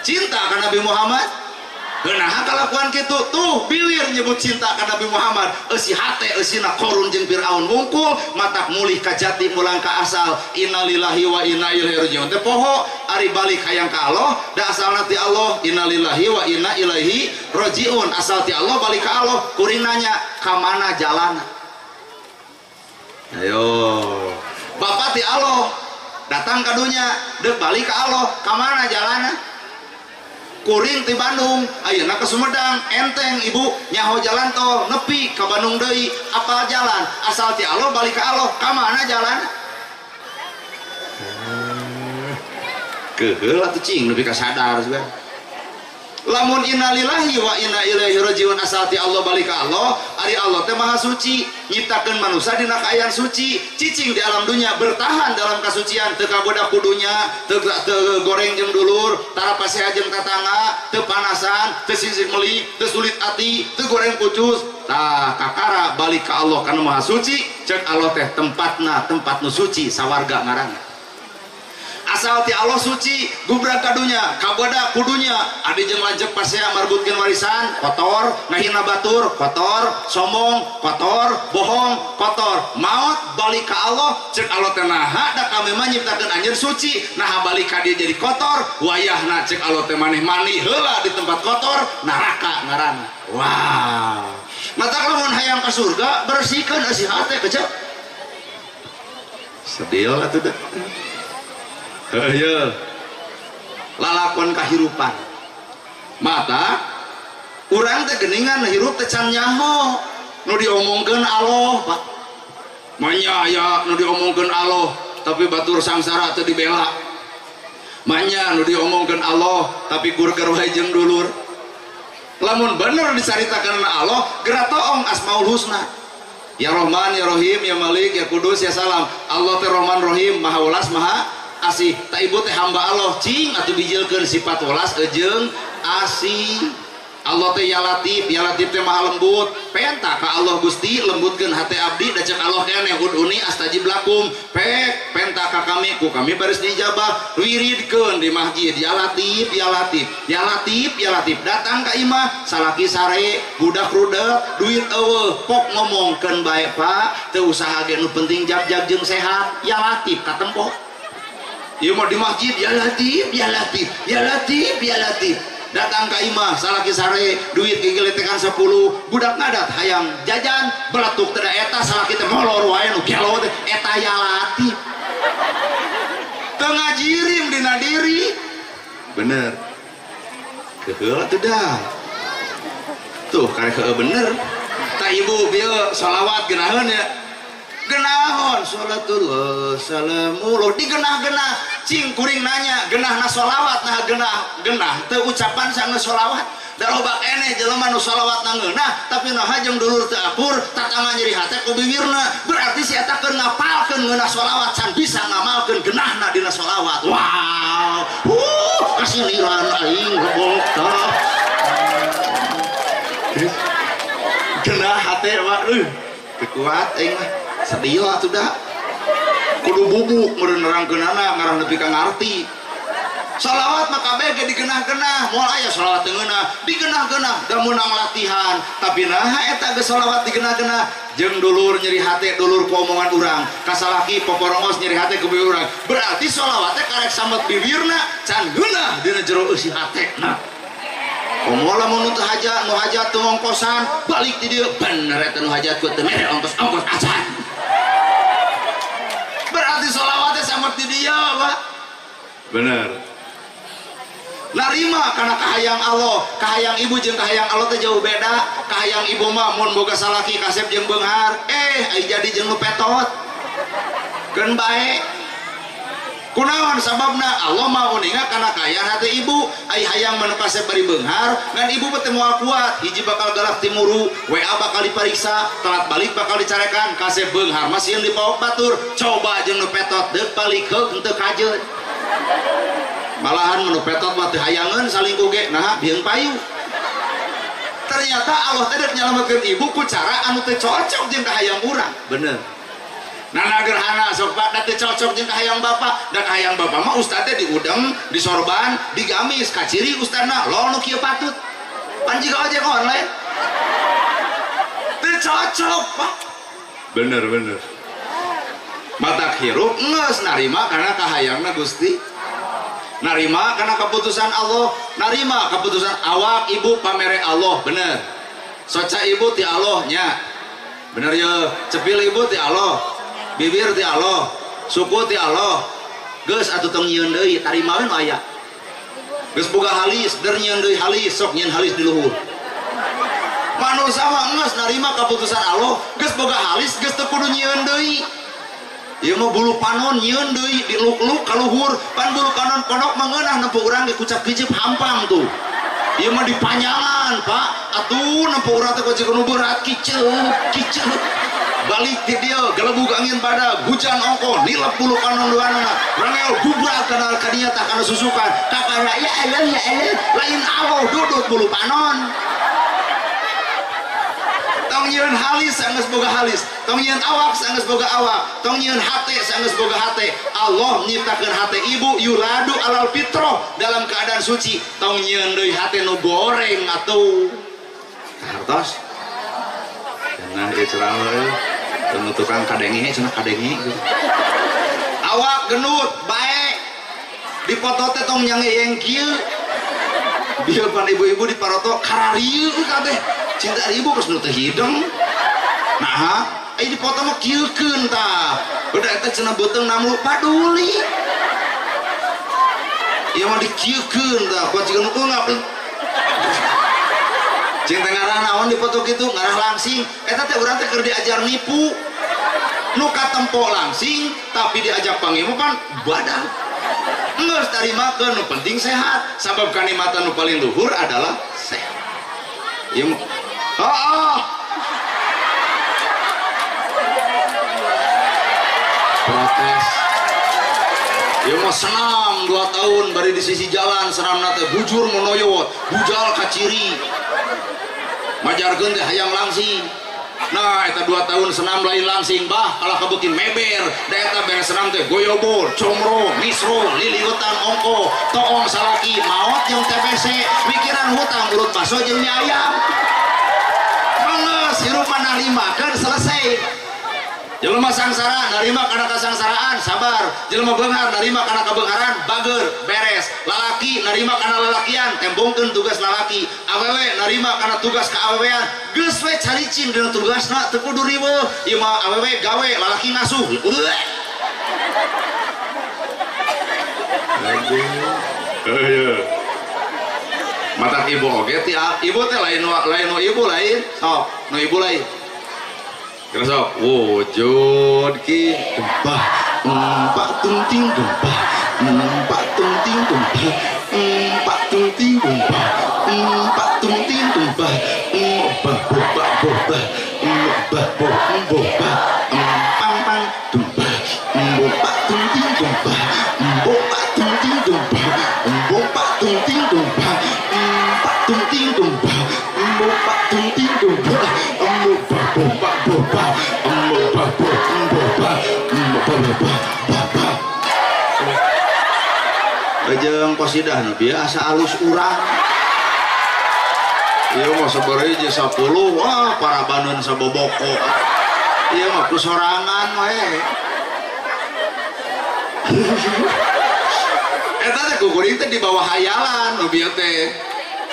Cinta ka Nabi Muhammad Nah kalakuan kitu tuh bilir nyebut cinta ka Nabi Muhammad eusi hate eusina Korun jeung Fir'aun wungkul matak mulih ka jati mulang ka asal innalillahi wa inna ilaihi rajiun teh poho ari balik hayang ka Allah da asalna ti Allah innalillahi wa inna ilaihi rajiun asal ti Allah balik ka Allah kuring nanya ka mana jalan. Ayo bapak ti Allah datang ka dunya deuk balik ka Allah ka mana jalanna? Kuring ti Bandung ayeuna ke Sumedang enteng ibu nyaho jalan tol nepi ka Bandung deui apal jalan asal ti Allah balik ka Allah ka mana jalan? Keheul atuh cing nepi ka sadar juga. Lamun innalillahi wa inna ilaihi rajiun asal ti Allah balik ka Allah, ari Allah teh maha suci, nyiptakeun manusia dina kaayaan suci, cicing di alam dunia bertahan dalam kasucian, teu kagoda ku dunya, teu goreng jeung dulur, tara pasea jeung tatangga, teu panasan, teu sisik meuli, teu sulit ati, teu goreng kucus. Tah kakara balik ka Allah kana maha suci, cek Allah teh tempatna tempat nu suci sawarga ngaranna. Asal ti Allah suci gubrak ka dunya kagoda ku dunya adi jeung lanceuk pasea marbutkeun warisan kotor ngahina batur kotor sombong kotor bohong kotor maot balik ka Allah cek Allah teh naha da kami mah nyiptakeun anjeun suci naha balik ka dieu jadi kotor wayahna cek Allah teh maneh mandi heula di tempat kotor neraka ngaranna. Wow, matak lamun hayang ka surga bersihkeun eusi hate kecep sedih atuh da. Heuh, lalakon kahirupan mata urang teh geuningan hirup teh can nyaho nu diomongkeun Allah Pak manya aya nu diomongkeun Allah tapi batur sangsara teu dibela manya nu diomongkeun Allah tapi gurger wae jeung dulur lamun bener dicaritakeun Allah geura toong Asmaul Husna ya Rahman ya Rahim ya Malik ya Kudus ya Salam. Allah teh Rahman Rahim maha welas maha asih. Ta ibu teh hamba Allah cing atuh bijilkeun sifat welas jeung asih. Allah teh ya Latif, ya Latif teh maha lembut. Penta ka Allah Gusti lembutkeun hate abdi da cek Allah keneh uduni astajib lakum. Pek penta ka kami ku kami baris dijabah. Wiridkeun di masjid ya Latif, ya Latif, ya Latif, ya Latif. Datang ka imah salaki sare, budak rudet, duit eueuh, pok ngomongkeun bae Pak, teu usaha ge nu penting jag-jag jeung sehat. Ya Latif katempo. Ieu mah di masjid ya Latif, ya Latif, ya Latif, ya Latif. Datang ka imah salaki sare duit gigeletekan 10 budak ngadat hayang jajan beletuk teh eta salaki teh molor wae nu gelo teh eta ya Latif. Teu ngajirim dina diri. Bener. Keheul atuh dah. Tuh karek heueuh bener. Tah ibu bieu sholawat geunaheun ya. Genahon sholatullah salamullah digenah-genah cing kuring nanya genahna sholawat nah genah genah teu ucapan sanggeus sholawat da loba keneh jelema nu sholawat na ngeunah tapi naha jeung dulur teu akur tatangga nyeri hate ku bibirna berarti si eta keur ngapalkeun ngeunah sholawat can bisa ngamalkeun genahna dina sholawat. Wow, kasiliran aing goblok tah genah hate mah teu kuat aing mah sedih lah sudah kudu bubuk meureun nerangkeunana ngarah nepi ka ngarti sholawat mah kabeh ge digenah-genah moal aya sholawat teu ngeunah digenah-genah da meunang latihan tapi naha eta geus sholawat digenah-genah jeung dulur nyeri hate dulur ku omongan urang kasalaki poporongos nyeri hate ku bibir urang berarti sholawat teh karek samet bibirna can ngeunah dina jero eusi hatena. Komo lamun nu teu hajat nu hajat teu ngongkosan balik di dieu bener eta nu hajat ku teu mere ongkos-ongkos acan. Berarti sholawatnya sama di dia Pak. Bener. Narima karena kahayang Allah, kahayang ibu jeung kahayang Allah teh jauh beda. Kahayang ibu mah mun boga salaki kasep jeung beunghar, ai jadi jeung nu petot. Keun bae. Kunaon sababna Allah mah uninga kana kahayang hate ibu, ai hayang mah nu kasep bari beunghar, ngan ibu mah teu moal kuat, hiji bakal galak timuru, WA bakal dipariksa, telat balik bakal dicarekan, kasep beunghar mah sieun dipaok batur, coba jeung nu petot deuk palikeuk henteu kajeun. Malahan nu petot mah teu hayangeun salingkuh ge, naha bieung payu. Ternyata Allah teh deuk nyalametkeun ibu ku cara anu teu cocok jeung kahayang urang. Bener. Nana gerhana sok Pak da teu cocok jeung kahayang bapak, da kahayang bapak mah ustad teh diudeng, disorban, digamis, kaciri ustadna lol nu kieu patut. Pan jiga ojek online. Teu cocok, Pak. Bener bener. Matak hirup geus narima kana kahayangna Gusti. Narima kana keputusan Allah, narima keputusan awak ibu pamere Allah, bener. Soca ibu ti Allah nya. Bener ye, cepil ibu ti Allah. Bibir ti Allah, suku ti Allah. Geus atuh tong nyieun deui, tarima we nu aya. Geus boga halis, der nyieun deui halis, sok nyieun halis di luhur. Manusia mah geus narima kaputusan Allah, geus boga halis, geus teu kudu nyieun deui. Ieu mah bulu panon nyieun deui diluk-luk ka luhur, pan bulu panon pondok mah ngeunah nempo urang ge kucap kicip hampang tuh. Ieu mah dipanjangan, Pak. Atuh nempo urang teh kucing nu berat kiceup, kiceup. Balik ti dieu gelebug angin badag, hujan ongkoh, nilep bulu panon duanana. Rangel gubrak kana kadinya tah kana susukan. Kakara ya Allah ya Allah, lain Allah dudut bulu panon. Tong nyieun halis sanggeus boga halis, tong nyieun awak sanggeus boga awak, tong nyieun hate sanggeus boga hate. Allah nyiptakeun hate ibu yuladu alal fitrah dalam keadaan suci. Tong nyieun deui hate nu goreng atuh. Hartos. Nah, ieu ceramah euy. Teu tukang kadenge cenah kadenge gitu. Awak genut bae. Dipoto teh tong nyangeyeng kieu. Bieu pan ibu-ibu diparoto kararieu kabeh. Cinta ibu geus nu teu hideng. Nah, ai dipoto mah kieukeun tah. Udah eta cenah beuteung namlu paduli. Ieu mah dikieukeun tah, kuat jiga nu eungap. Cing teh ngarah naon dipoto kitu, ngarah langsing. Eta teh urang teh keur diajar nipu. Nu katempo langsing tapi diajak panggih mah pan badag. Geus tarimakeun nu penting sehat. Sabab kanikmatan nu paling luhur adalah sehat. Ieu mah oh, protes. Ieu mah senam 2 tahun bari di sisi jalan senamna teh bujur monoyot, bujal ka ciri. Majarkeun teh hayang langsing. Nah, eta 2 tahun senam lain langsing bah kalah kabeuki meber. Da eta beres senam teh goyobor, comro, misro, liliutan ongko, toong salaki, maot jeung TBC, mikiran hutang urut baso jeung mie ayam. Geus hirup mah narimakeun selesai. Jelema sangsara narima kana kasangsaraan sabar, jelema beunghar narima kana kabeungharan bager beres, lalaki narima kana lalakian tembongkeun tugas lalaki, awewe narima kana tugas kaawewean, geus we caricing dina tugasna teu kudu riweuh. Ieu mah awewe gawe lalaki ngasuh. Heuh. Mata ibu oge ti ibu teh lain lain nu ibu lain sok nu ibu lain. Kira sok wujud ki gempah empat tunting gempah empat tunting gempah empat tunting gempah empat tunting gempah mbah bobak bobah mbah bobah empang pang gempah empat tunting gempah empat tunting gempah empat tunting gempah empat tunting gempah empat tunting gempah mbah bobak bobah mbah bobah mbah bobah. Jeung qasidah nu biasa alus urang. Ieu mah sabaraha je 10, wah para banun saboboko. Ieu mah ku sorangan we. Eta teh ku kuring teh di bawah hayalan nu bieu teh.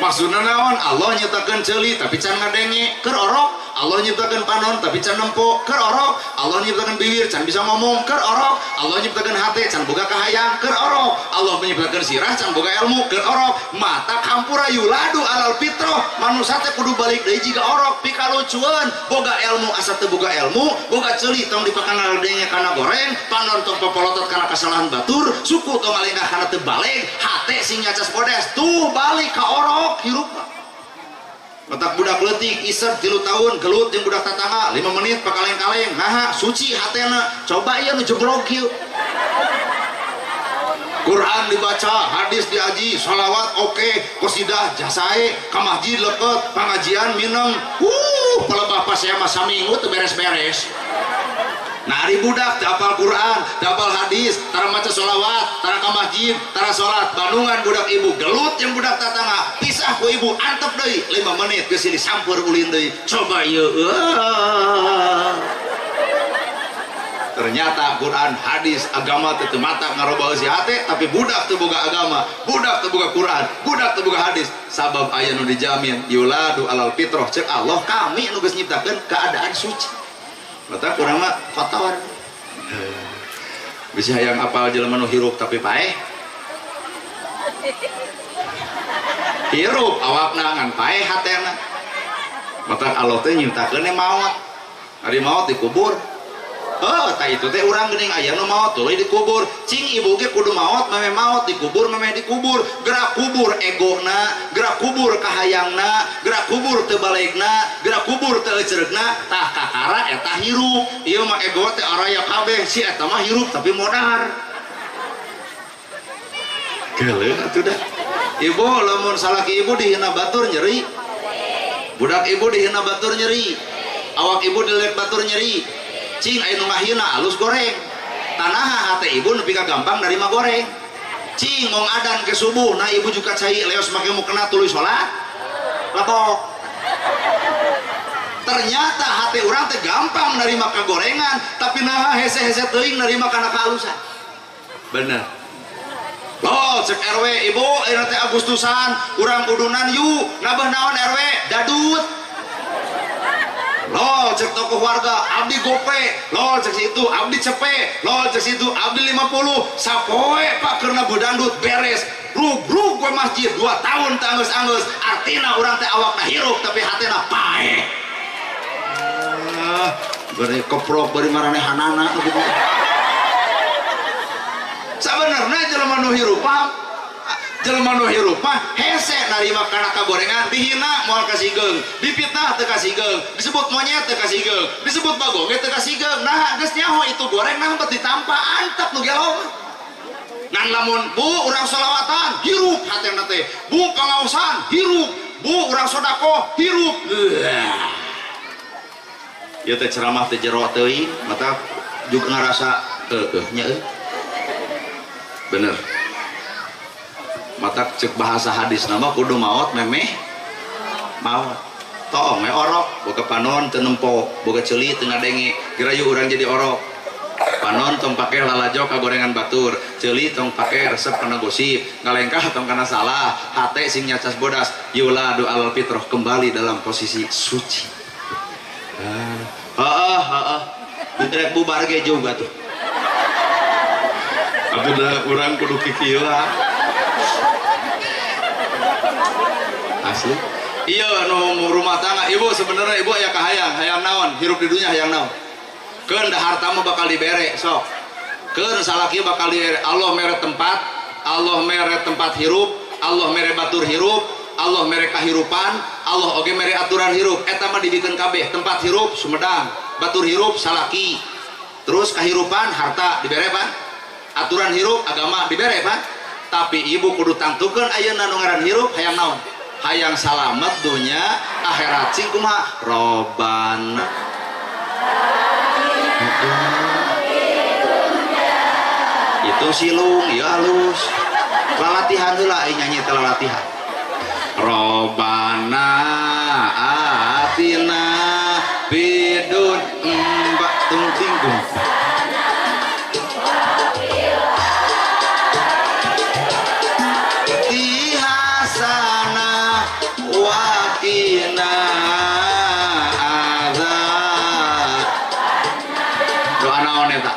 Maksudna naon? Allah nyiptakeun ceuli tapi can ngadenge, keur orok. Allah nyiptakeun panon tapi can nempo, keur orok. Allah nyiptakeun bibir can bisa ngomong, keur orok. Allah nyiptakeun hate can boga kahayang, keur orok. Allah menyiptakeun sirah can boga ilmu, keur orok. Mata kampura yuladu alal fitrah. Manusia teh kudu balik deui jiga orok, pikalucueun. Boga ilmu asa teu boga ilmu, boga ceuli tong dipakan ngadenge kana goreng, panon tong popolotot kana kasalahan batur, suku tong ngalengah kana teu baleg, hate sing nyacas bodes, tuh balik ka orok hirup. Otak budak leutik isep 3 tahun gelut jeung budak tatangga 5 menit pakaleng-kaleng naha suci hatena coba ieu nu jeblok kieu. Quran dibaca, hadis diaji, sholawat oke, qasidah jasae, ka masjid leukeut, pangajian mineng. Pelebah pas saya mah saminggu teu beres-beres. Nah, ari budak teu hafal Quran, teu hafal hadis, tara maca sholawat, tara ka masjid, tara salat, bandungan budak ibu, gelut jeung budak tatangga, pisah ku ibu, antep deui 5 menit geus disampeur ulin deui. Coba ieu. Ternyata Quran, hadis, agama teu mata ngarobah eusi hate, tapi budak teu boga agama, budak teu boga Quran, budak teu boga hadis. Sabab aya nu dijamin yuladu alal fitrah, ceuk Allah kami nu geus nyiptakeun keadaan suci. Mata kurang mah kotor. Bisa hayang apal jelema nu hirup tapi paeh. Hirup awakna ngan paeh hatena. Mata Allah teh nyiptakeun maot. Ari maot dikubur. Heuh, tah itu teh urang geuning aya nu maot tuluy dikubur. Cing ibu ge kudu maot, memeh maot dikubur, memeh dikubur. Gerak kubur egona, gerak kubur kahayangna, gerak kubur teu balegna, gerak kubur teu eceregna, tah kakara eta hirup. Ieu mah ego teh araya kabeh, si eta mah hirup tapi modar. Geuleuh atuh dah. Ibu lamun salaki ibu dihina batur nyeri. Budak ibu dihina batur nyeri. Awak ibu dilek batur nyeri. Cing aya nu ngahina alus goreng. Tanaha hate ibu nepi ka gampang narima goreng. Cing mong adan ke subuh nah ibu juga cai leos make mukena tuluy salat. Lapok. Ternyata hate urang teh gampang narima kagorengan, tapi naha hese-hese teuing narima kana kaalusan. Bener. Loh, cek RW, ibu, ayeuna teh Agustusan, urang udunan yuk, nabah naon RW, dadut. Loh, cek tokoh warga, abdi gope, loh cek situ, abdi cepe, loh cek situ, abdi 50, sapoe pak karena bedandut beres, rug-rug gue masjid 2 tahun teh anggeus-anggeus, artina urang teh awakna hirup tapi hatena paeh. Bari keprok bari maranehanana gitu. Sabenerna jelema nu hirup mah, jelema nu hirup mah hese narima kana kagorengan, dihina moal kasigeung, dipitnah teu kasigeung, disebut monyet teu kasigeung, disebut bagong ge teu kasigeung. Nah geus nyaho itu goreng nah bet ditampa antep nu gelo. Ngan lamun bu urang sholawatan hirup hatena teh, bu pangaosan hirup, bu urang sedekah hirup. Ieu teh ceramah teh jero teuing, mata juga ngarasa heueuh nya euy. Bener. Mata cek bahasa hadis nama kudu maot memeh maot. Toong we orok, boga panon teu nempo, boga ceuli teu ngadenge, gerayu urang jadi orok. Panon tong pake lalajo ka gorengan batur, ceuli tong pake resep kana gosip, ngalengkah tong kana salah, hate sing nyacas bodas, yuladu alal fitrah kembali dalam posisi suci. Heeh, heeh. Ditrek bubar ge juga tuh. Atuh urang kudu kikieu lah. Asli. Iya nu rumah tangga ibu sebenarnya ibu aya kahayang, hayang naon, hirup di dunya hayang naon. Keun da harta mah bakal dibere sok. Keun salaki bakal dibere, Allah mere tempat, Allah mere tempat hirup, Allah mere batur hirup, Allah mere kahirupan, Allah oge mere aturan hirup. Eta mah dibikeun kabeh, tempat hirup Sumedang, batur hirup salaki. Terus kahirupan harta dibere pan. Aturan hirup agama dibere pan. Tapi ibu kudu tangtukeun ayeuna nu ngaran hirup hayang naon? Hayang salamet dunya akhirat sing kumaha? Robana. Itu silung ya halus. Lalatihan heula ai nyanyi teh lalatihan. Robana atina bidun mbak tung tinggung. Tihasana wakina azab. Doa naon eta?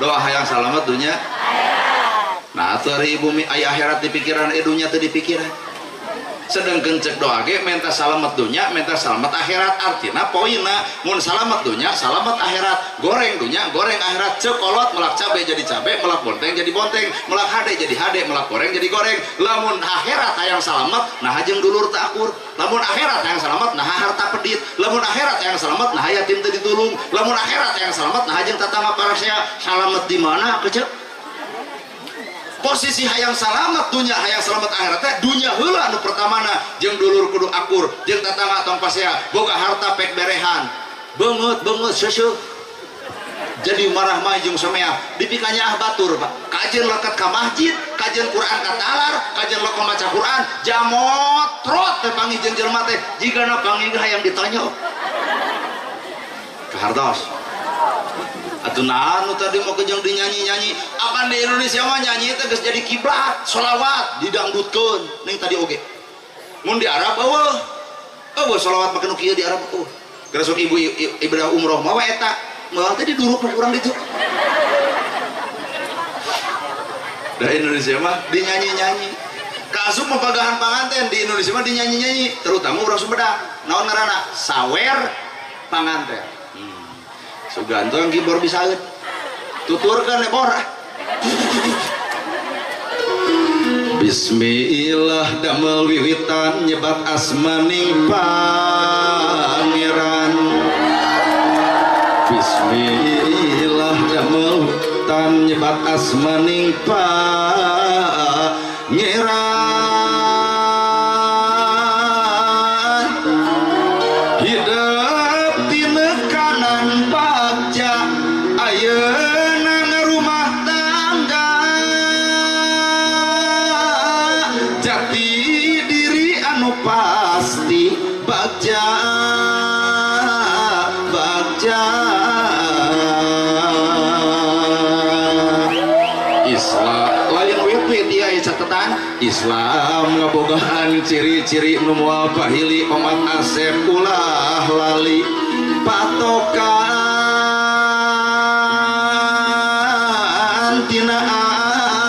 Doa hayang salamet dunya. Nah atuh ari ibu aya akhirat di pikiran, dunya teu di pikiran. Sedangkan cek doa ge minta salamet dunya, minta salamet akhirat, artina poinna mun salamet dunya, salamet akhirat, goreng dunya, goreng akhirat. Cek kolot melak cabe jadi cabe, melak bonteng jadi bonteng, melak hade jadi hade, melak goreng jadi goreng. Lamun akhirat hayang salamet, nah jeung dulur teu akur. Lamun akhirat hayang salamet, nah harta pedit. Lamun akhirat hayang salamet, nah yatim teu ditulung. Lamun akhirat hayang salamet, nah jeung tatangga parasea. Salamet di mana kecek? Posisi hayang salamet dunya, hayang salamet akhirat teh dunya heula nu pertamana jeung dulur kudu akur, jeung tatangga tong pasea, boga harta pek berehan. Beungeut beungeut seuseuh. Jadi marah mah jeung someah, dipikanya ah batur, Pak. Kajeun leket ka masjid, kajeun Quran ka talar, kajeun loko maca Quran, jamotrot teh panggih jeung jelema teh, jigana panggih hayang ditonyok. Kahartos. Atuh naon nu tadi mau kejeng dinyanyi-nyanyi, apan di Indonesia mah nyanyi teh geus jadi kiblat, sholawat didangdutkeun ning tadi oge. Mun di Arab eueuh. Eueuh sholawat make nu kieu di Arab eueuh. Geus sok ibu ibadah umroh mah we eta, moal teh diduruk ku urang ditu. Da Indonesia mah dinyanyi-nyanyi. Kaasup mapagahan panganten di Indonesia mah dinyanyi-nyanyi, terutama urang Sumedang. Naon ngaranna? Sawer panganten. Suganto yang keyboard bisaeun. Tuturkeun bor. Bismillah damel wiwitan nyebat asmaning pangeran. Bismillah damel wiwitan nyebat asmaning pangeran. Hidup tinekanan bagja ayeuna ngarumah tangga. Jati diri anu pasti bagja bagja. Islam lain wit-wit ieu aya catatan Islam ngabogaan ciri-ciri nu moal pahili omat asep ulah lali patokan tina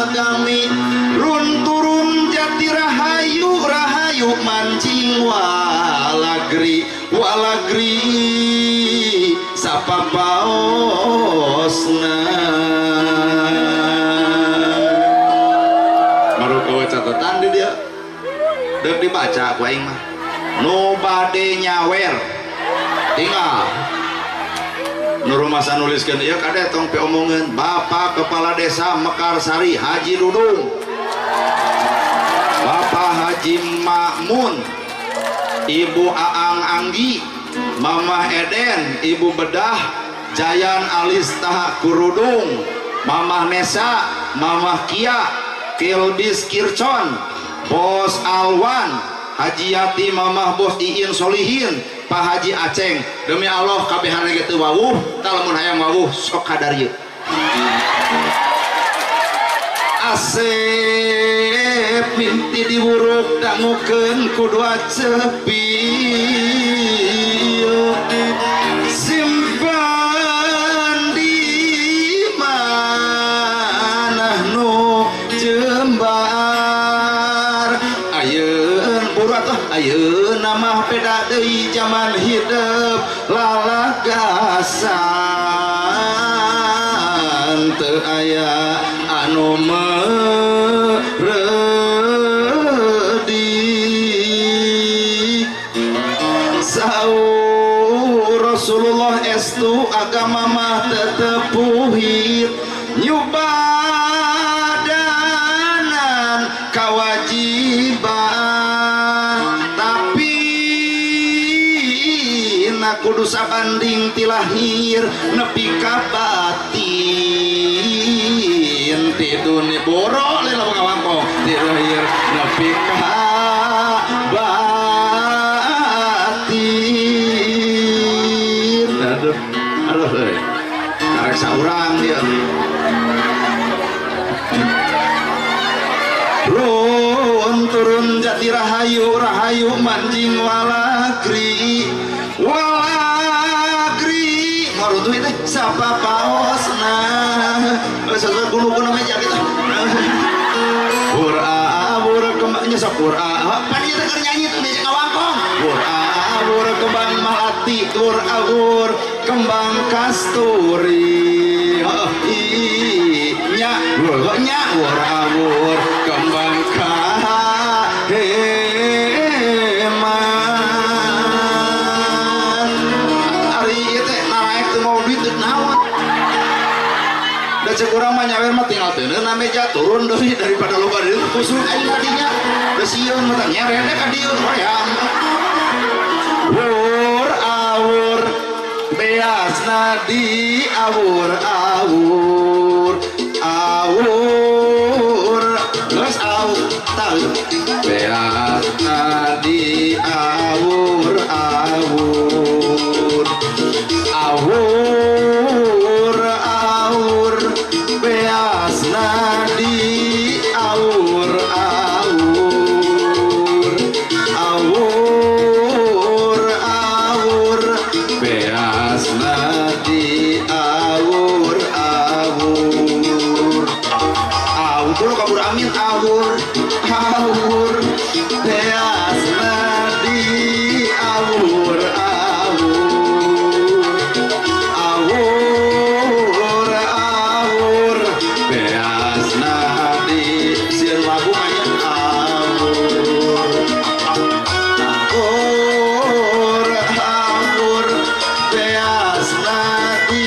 agami run turun jati rahayu rahayu mancing walagri walagri sapapaosna. Baru catatan di dia deuk dibaca ku aing mah nu bade nyawer tinggal nu rumasa nuliskeun ieu kade tong piomongeun Bapak Kepala Desa Mekarsari Haji Dudung, Bapak Haji Makmun, Ibu Aang Anggi, Mamah Eden, Ibu Bedah, Jayan Alista Kurudung, Mamah Nesa, Mamah Kia, Kilbis Kircon, Bos Alwan, Haji Yati, Mamah Bos Iin Solihin, Pak Haji Aceng. Demi Allah kabehana ge teu wawuh, tah lamun hayang wawuh sok kadarieu. Asep minti diwuruk dangukeun ku dua cepi simpan di manah nu jembar. Ayeun buru atuh ayeuna mah beda deui jaman hidup lalagasan teu aya anu meredi. Saur Rasulullah estu agama mah tetepuhit nyubadanan kawajiban tapi na kudu sabanding ti lahir nepi ka batin ti dunia boro lila ngawangkong ti lahir nepi ka batin. Aduh aduh euy karek saurang dia. Run turun jati rahayu rahayu manjing walagri walagri marutuh teh sapapaosna sesuai gulu-gulu meja gitu. Pur awur kembangnya sok pur pan ieu teh keur nyanyi teh meja ngawangkong. Pur awur kembang melati pur awur kembang kasturi nya nya wur awur kembang kaheman. Ari ieu teh naraek teu mau duit teu naon. Da cek urang mah nyawer mah tinggal teuneuna meja turun deui daripada loba deui kusuk aing tadinya. Da sieun mah nyerene ka dieu hoyam. Wur awur beasna di awur awur awur geus au tahu beasna di awur awur awur awur beasna di awur awur awur awur beasna di awur awur awur kabur amin awur awur beasna di awur awur awur awur beasna di sieun lagu aya awur awur awur beasna di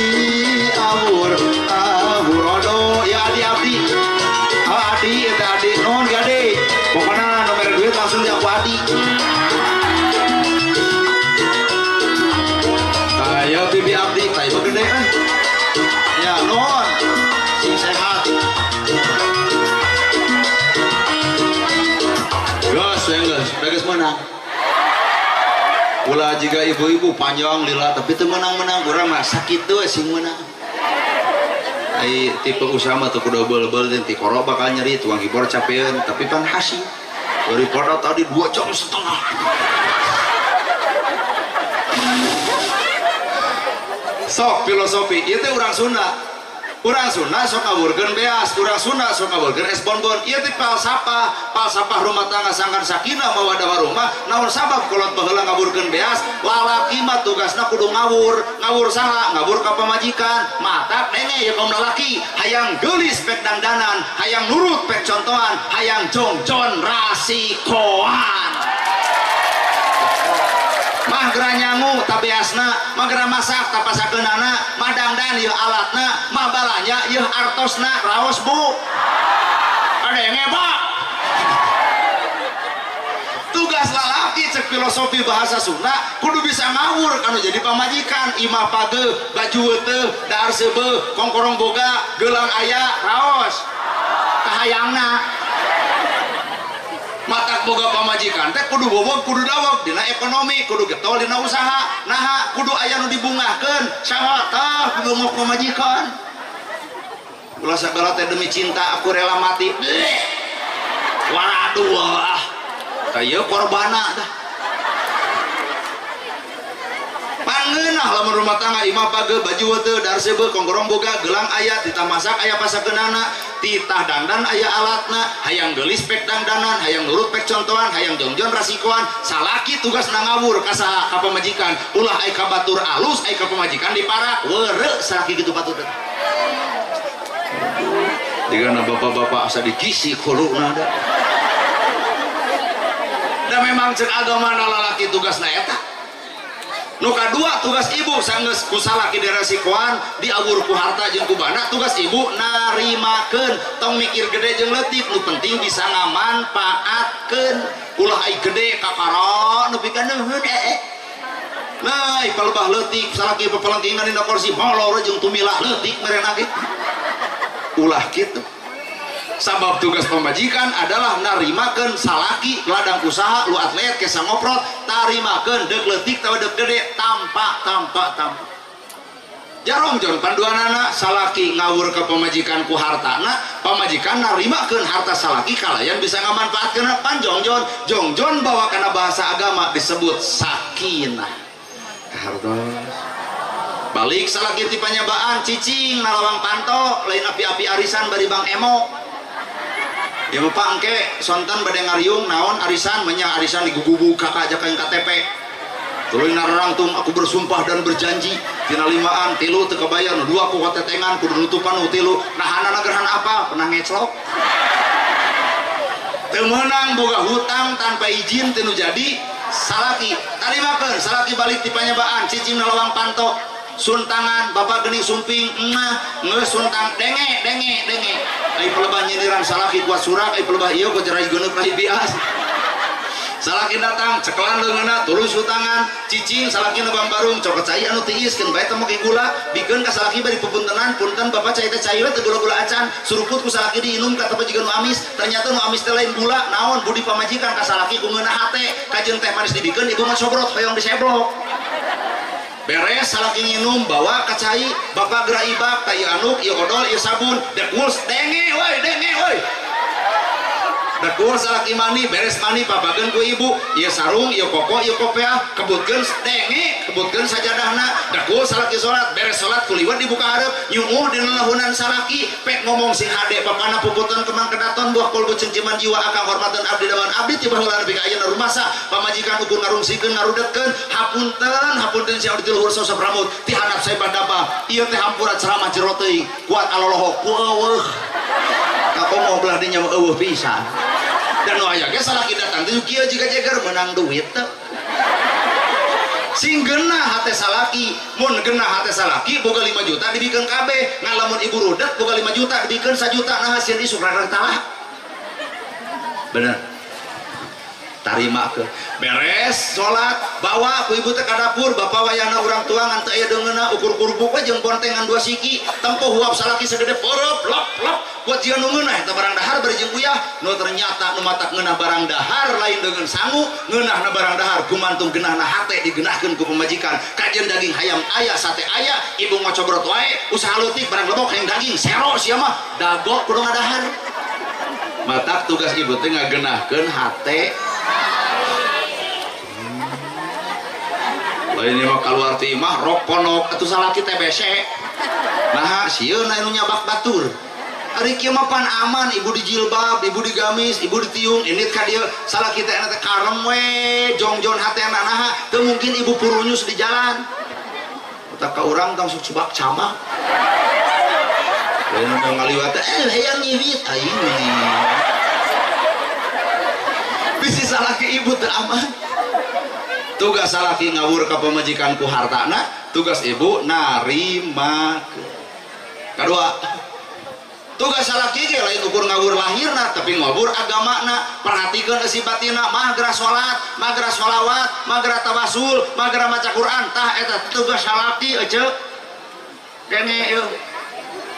awur awur aduh ya adi abdi adi eta adi non gade pokoknya nomor duit langsung di aku adi. Ayo bibi abdi tayo gede eh ya non sing sehat geus geus geus menang ulah jiga ibu-ibu panjang lila tapi teu menang-menang urang mah sakitu we sing menang. Ai tipe usaha mah teu kudu beul-beul teh tikoro bakal nyeri tuang hibor capeun tapi pan hasil daripada tadi 2,5 jam. Sok filosofi ieu teh urang Sunda. Urang Sunda sok ngawurkeun beas, urang Sunda sok ngawurkeun es bonbon. Ieu teh falsafah, falsafah rumah tangga sangkan sakinah mawaddah warahmah. Naon sabab kolot baheula ngawurkeun beas? Lalaki mah tugasna kudu ngawur. Ngawur saha? Ngawur ka pamajikan. Matak denge ya kaum lalaki, hayang geulis pek dangdanan, hayang nurut pek contohan, hayang jongjon rasikoan. Mah geura nyangu tabeasna, mah geura masak tapasakeunana, mah dangdan ieu alatna, mah balanja ieu artosna, raos bu. Adenge Pak. Tugas lalaki cek filosofi bahasa Sunda kudu bisa ngawur kanu jadi pamajikan, imah pageuh, baju weuteuh, dahar seubeuh, kongkorong boga, geulang aya, raos. Kahayangna. Matak boga pamajikan teh kudu bobog kudu dawog dina ekonomi kudu getol dina usaha naha kudu aya nu dibungahkeun saha tah kudu ngok pamajikan ulah sagala teh demi cinta aku rela mati waduh ah tah ieu korbana tah pangeunah lamun rumah tangga imah pageuh baju weuteuh dahar seubeuh kongkorong boga gelang aya titah masak aya pasakeunana titah dangdan aya alatna hayang geulis pek dangdanan hayang nurut pek contohan hayang jongjon rasikoan salaki tugasna ngawur ka saha ka pamajikan ulah ai ka batur alus ai ka pamajikan diparak weureu salaki kitu patut digana bapak-bapak asa dikisi kuluna da da memang cek agama lalaki tugasna eta. Nu kadua tugas ibu sanggeus ku salaki dirasikoan diawur ku harta jeung ku bana tugas ibu narimakeun tong mikir gede jeung leutik nu penting bisa ngamanfaatkeun ulah ai gede kakara nepi ka neuheun nah palebah leutik salaki papalengkingan dina kursi molor jeung tumilah leutik merena ge ulah kitu. Sabab tugas pemajikan adalah narimakeun salaki ladang usaha lu atlet kesa ngoprot tarimakeun deuk leutik tawa deuk gede tampak tampak tampak jarong jon panduanana salaki ngawur ke pemajikan ku hartana pamajikan narimakeun harta salaki kalayan bisa ngamanfaatkeun panjong jon jongjon bawa kana bahasa agama disebut sakinah hartos balik salaki ti panyabaan cicing nalawang panto lain api-api arisan bari bang emo ya bapak engke sonten bade ngariung naon arisan menya arisan digugubu kakak aja kayak KTP tuluy narangtung aku bersumpah dan berjanji tina limaan tilu teu kabayar nu dua ku kotetengan kudu nutupan nu tilu nahanana gerhan apa pernah ngeclok teu meunang boga hutang tanpa izin teu nu jadi salaki tarimakeun salaki balik ti panyabaan cicing nalawang panto suntangan bapak geuning sumping emah geus suntang denge denge denge ai pelebah nyindiran salaki kuat surak ai pelebah ieu ku cerai geuneuk lahi bias salaki datang cekelan leungeunna tuluy sutangan cicing salaki nebang barung cokot cai anu tiis keun bae teh make gula bikeun ka salaki bari pepuntenan punten bapak cai teh cai we teu gula-gula acan suruput ku salaki diinum ka tepa jiga nu amis ternyata nu amis teh lain gula naon budi pamajikan ka salaki ku ngeunah hate kajeun teh manis dibikeun ibu mah sobrot hoyong diseblok beres salaki nginum bawa ka cai bapak geura ibak ka ieu anuk ieu odol ieu sabun dek muls denge woi denge woi. Dekul salaki mandi, beres mandi papakeun ku ibu, ieu sarung, ieu koko, ieu kopeah, kebutkeun denge, kebutkeun sajadahna. Dekul salaki salat, beres salat kuliwat dibuka hareup, nyuuh dina lahunan salaki, pek ngomong sing hade bapana puputan kemang kedaton buah kolbu cengciman jiwa akang hormatan abdi dawan abdi tiba heula nepi ka ayeuna rumasa pamajikan ukur ngarungsikeun ngarudetkeun hapunten hapunten si abdi ti luhur sosok rambut ti handap sae badaba ieu teh hampura ceramah jero teuing kuat aloloho ku eueuh kakomo belah dinya mah eueuh pisan. Dan nu aya ge salaki datang teh kieu jiga jeger meunang duit teh. Sing geunah hate salaki, mun geunah hate salaki boga 5 juta dibikeun kabeh, ngan lamun ibu rudet boga 5 juta dibikeun 1 juta nah hasil isuk rada talah. Bener. Tarima ke. Beres salat, bawa ku ibu teh ka dapur, bapak wayahna urang tua ngan teu aya deungeunna ukur kurupuk we jeung bontengan 2 siki, tempo huap salaki sagede porop lop lop kuat jieu nu ngeunah eta barang dahar bari jeung uyah, nu ternyata nu matak ngeunah barang dahar lain deungeun sangu, ngeunahna barang dahar gumantung geunahna hate digeunahkeun ku pamajikan. Kajeun daging hayam aya, sate aya, ibu ngocobrot wae, usaha leutik barang lebok hayang daging, sero sia mah, dago kudu ngadahar. Matak tugas ibu teh ngageunahkeun hate. Lain mah kaluar ti imah rok ponok atuh salaki TBC. Naha sieun anu nyabak batur. Ari kieu mah pan aman, ibu di jilbab, ibu di gamis, ibu di tiung, indit ka dieu salaki teh teh karem we, jongjon hatena naha, teu mungkin ibu purunyus di jalan. Otak ka urang tong sok subak camak. Lain mau ngaliwat teh hayang nyiwit aing mah. Bisi salaki ibu teu aman. Tugas salaki ngawur ka pamajikan ku hartana, tugas ibu narimakeun. Kadua, tugas salaki ge lain ukur ngawur lahirna tapi ngawur agamana. Perhatikeun eusi batinna, mah geura salat, mah geura sholawat, mah geura tawasul, mah geura maca Quran. Tah eta tugas salaki ece. Kene ieu.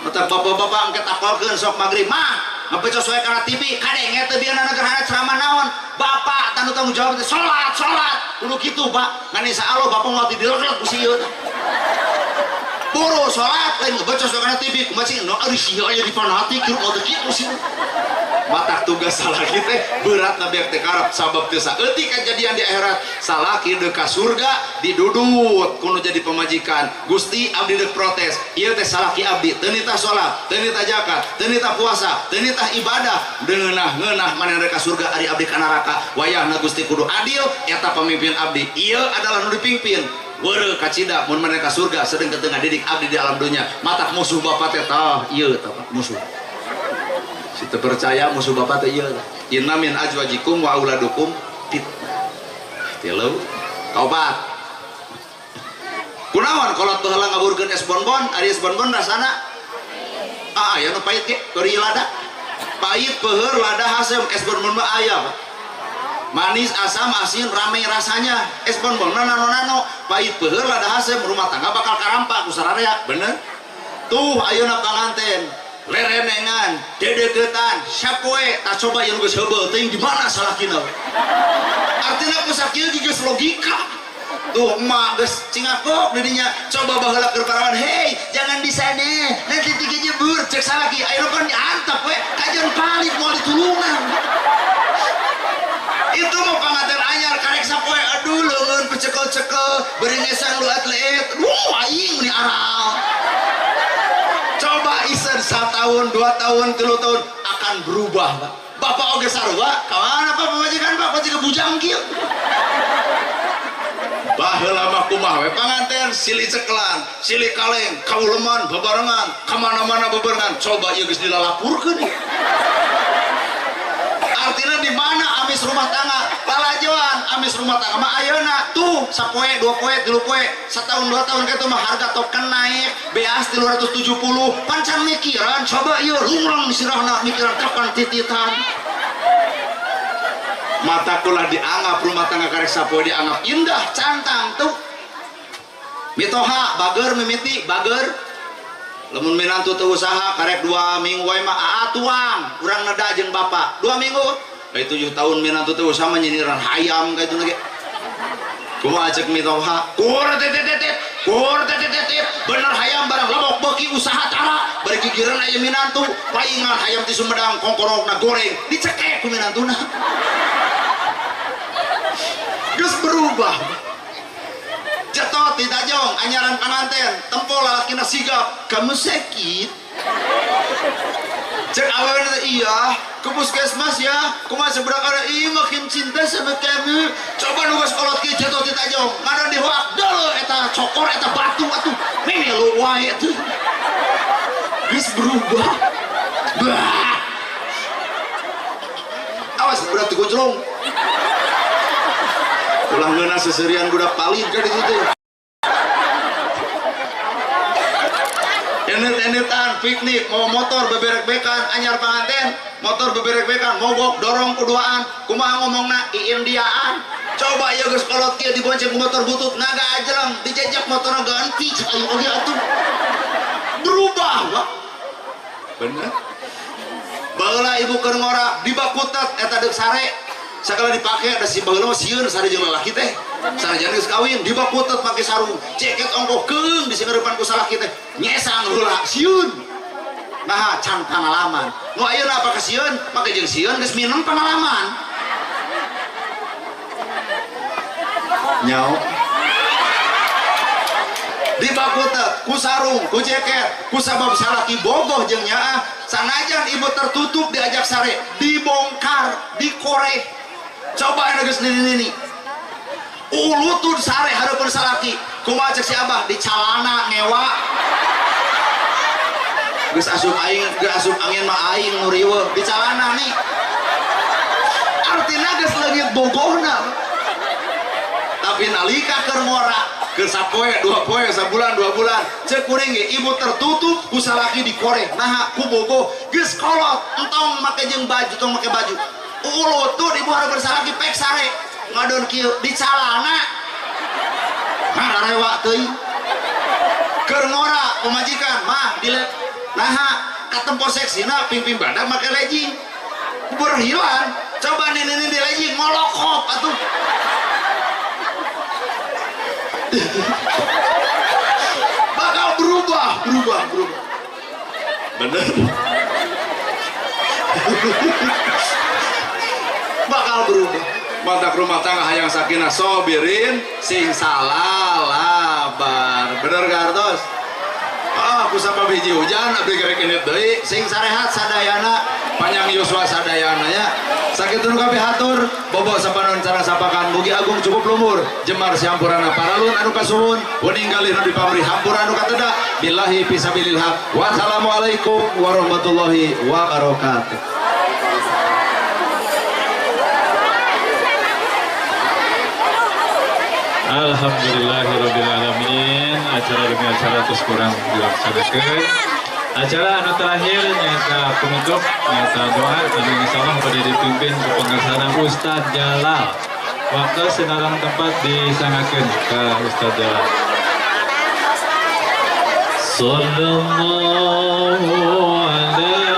Mata bapak-bapak engke tapalkeun sok magrib mah ngepecos wae kana TV, kadenge teu bieunan gerhana ceramah naon. Bapak tanu tanggung jawab teh salat, salat. Kudu kitu, Pak. Ngan insyaallah bapak moal didelek ku sieun. Boro salat lain ngebecos wae kana TV, kumaha sih nu ari sia aya di fanatik kieu moal teu kitu sih. Matak tugas salaki teh berat na beak teh karep sabab teu saeutik kajadian di akhirat. Salaki deuk ka surga didudut kudu jadi pamajikan. Gusti abdi deuk protes, ieu teh salaki abdi teu nitah salat, teu nitah zakat, teu nitah puasa, teu nitah ibadah, deungeunah-ngeunah manehna ka surga ari abdi ka neraka. Wayahna Gusti kudu adil eta pamimpin abdi. Ieu adalah nu dipimpin. Weureuh kacida mun manehna ka surga sedeng teu ngadidik abdi di alam dunya. Matak musuh bapak teh tah ieu tah musuh. Si teu percaya musuh bapak teh ieu. Inna min azwajikum wa auladukum fitnah. Tilu kaopat. Kunaon kolot baheula ngaburkeun es bonbon, ari es bonbon rasana ah aya nu pahit ge, bari lada. Pahit peuheur lada hasem es bonbon mah aya, Pak. Manis, asam, asin, rame rasanya. Es bonbon nano-nano, pahit peuheur lada hasem, rumah tangga bakal karampak ku sararea, bener? Tuh ayeuna panganten. Lerenengan, dedeketan, sapoe, tak coba yang geus heubeul teuing di mana salakina. Artina ku sakieu geus logika. Tuh emak geus cingakok di dinya, coba baheula keur parawan, "Hei, jangan di sana, nanti tiga nyebur." Cek salaki, ayeuna kan diantep we, kajeun palit moal ditulungan. Itu mah panganten anyar karek sapoe, aduh leungeun pecekel-cekel, beureungesan leuat-leuet. Wuh, aing meuni aral. Coba isen 1 tahun, 2 tahun, 3 tahun akan berubah, Pak. Bapak oge sarua, ka mana Pak pamajikan Pak, pamajikan bujang kieu. Baheula mah kumaha we panganten, silih cekelan, silih kaleng, kauleman bebarengan, ka mana-mana bebarengan. Coba ieu geus dilalapurkeun. Artinya di mana amis rumah tangga? Lalajoan amis rumah tangga mah ayeuna tuh sapoe, 2 poe, 3 poe, setahun 2 tahun kitu mah harga token naik, beas 370, pancan mikiran coba ieu lungrang sirahna mikiran kapan tititan. Mata kula dianggap rumah tangga karek sapoe dianggap indah, cantang tuh. Mitoha bager mimiti bager. Lamun minantu teu usaha karek 2 minggu wae mah aa tuang urang neda jeung bapak 2 minggu Kayak 7 tahun minantu teu usaha mah nyindiran hayam ka itu lagi. Kumaha cek mitoha? Kur tetetetet, Kur tetetetet bener hayam barang lemok beuki usaha cara bari gigireun aya minantu paingan hayam ti Sumedang kongkorokna goreng dicekek ku minantuna. Geus berubah. Jetot di tajong anyaran panganten tempo lalakina sigap kamu sakit. Cek awewe teh iya ke puskesmas ya kumaha seberang ada iya makin cinta sama kamu. Coba nugas kolot kieu jetot di tajong ngaran dihoak deuleu eta cokor eta batu atuh mimilu wae atuh. Geus berubah. Bah. Awas berat digojlong. Ulah ngeunah seserian budak palid ka ditu teh. Enet-enetan piknik mau motor beberek-bekan anyar panganten motor beberek-bekan mogok dorong kuduaan kumaha ngomongna iindiaan. Coba ieu geus kolot kieu dibonceng ku motor butut naga ajeleng dijejak motorna ganti cek aing oge atuh. Berubah Pak. Bener. Baheula ibu keur ngora dibakutet eta deuk sare. Sakala dipake ada si baheula mah sieun sare jeung lalaki teh. Sanajan geus kawin dibakutet make sarung, jaket ongkoh keung disingareupan ku salaki teh. Nyesang heula sieun. Naha can pangalaman. Nu ayeuna apa kasieun? Make jeung sieun geus minum pangalaman. Nyao. Dibakutet ku sarung, ku jaket, ku sabab salaki bogoh jeung nyaah. Sanajan ibu tertutup diajak sare, dibongkar, dikoreh. Coba anu geus nini-nini. Ulutun sare hareupeun salaki. Kumaha cek si abah di calana ngewa. Geus asup aing, geus asup angin mah aing nu riweuh di calana nih. Artina geus leungit bogohna. Tapi nalika keur ngora, keur sapoe, dua poe, sabulan, dua bulan, cek kuring ge ibu tertutup ku salaki dikoreh. Naha ku bogoh geus kolot, entong make jeung baju, tong make baju. Ulutun ibu hareupeun salaki pek sare ngadon kieu di calana. Mararewa teuing. Keur ngora pamajikan mah dile naha katempo seksina ping-ping badak make legging. Berhilan. Coba nini-nini di legging ngolokop atuh. Bakal berubah, berubah, berubah. Bener. Bakal berubah. Mantak rumah tangga hayang sakinah sobirin sing salalabar. Bener gak artos? Ah, kusapa biji hujan abdi gerek init deui sing sarehat sadayana panjang yuswa sadayana nya. Sakitu nu kabeh hatur bobo sapanon cara sapakan mugi agung cukup lumur jemar siampurana paralun anu kasuhun wening galih nu dipamri hampura anu kateda billahi fisabilil haq. Wassalamualaikum warahmatullahi wabarakatuh. Alhamdulillahirabbil alamin. Acara demi acara terus kurang dilaksanakan. Acara anu terakhir nyata penutup nyata doa anu insyaallah pada dipimpin ku pangersana Ustaz Jalal. Waktu senarang tempat disangakeun ka Ustaz Jalal. Sallallahu alaihi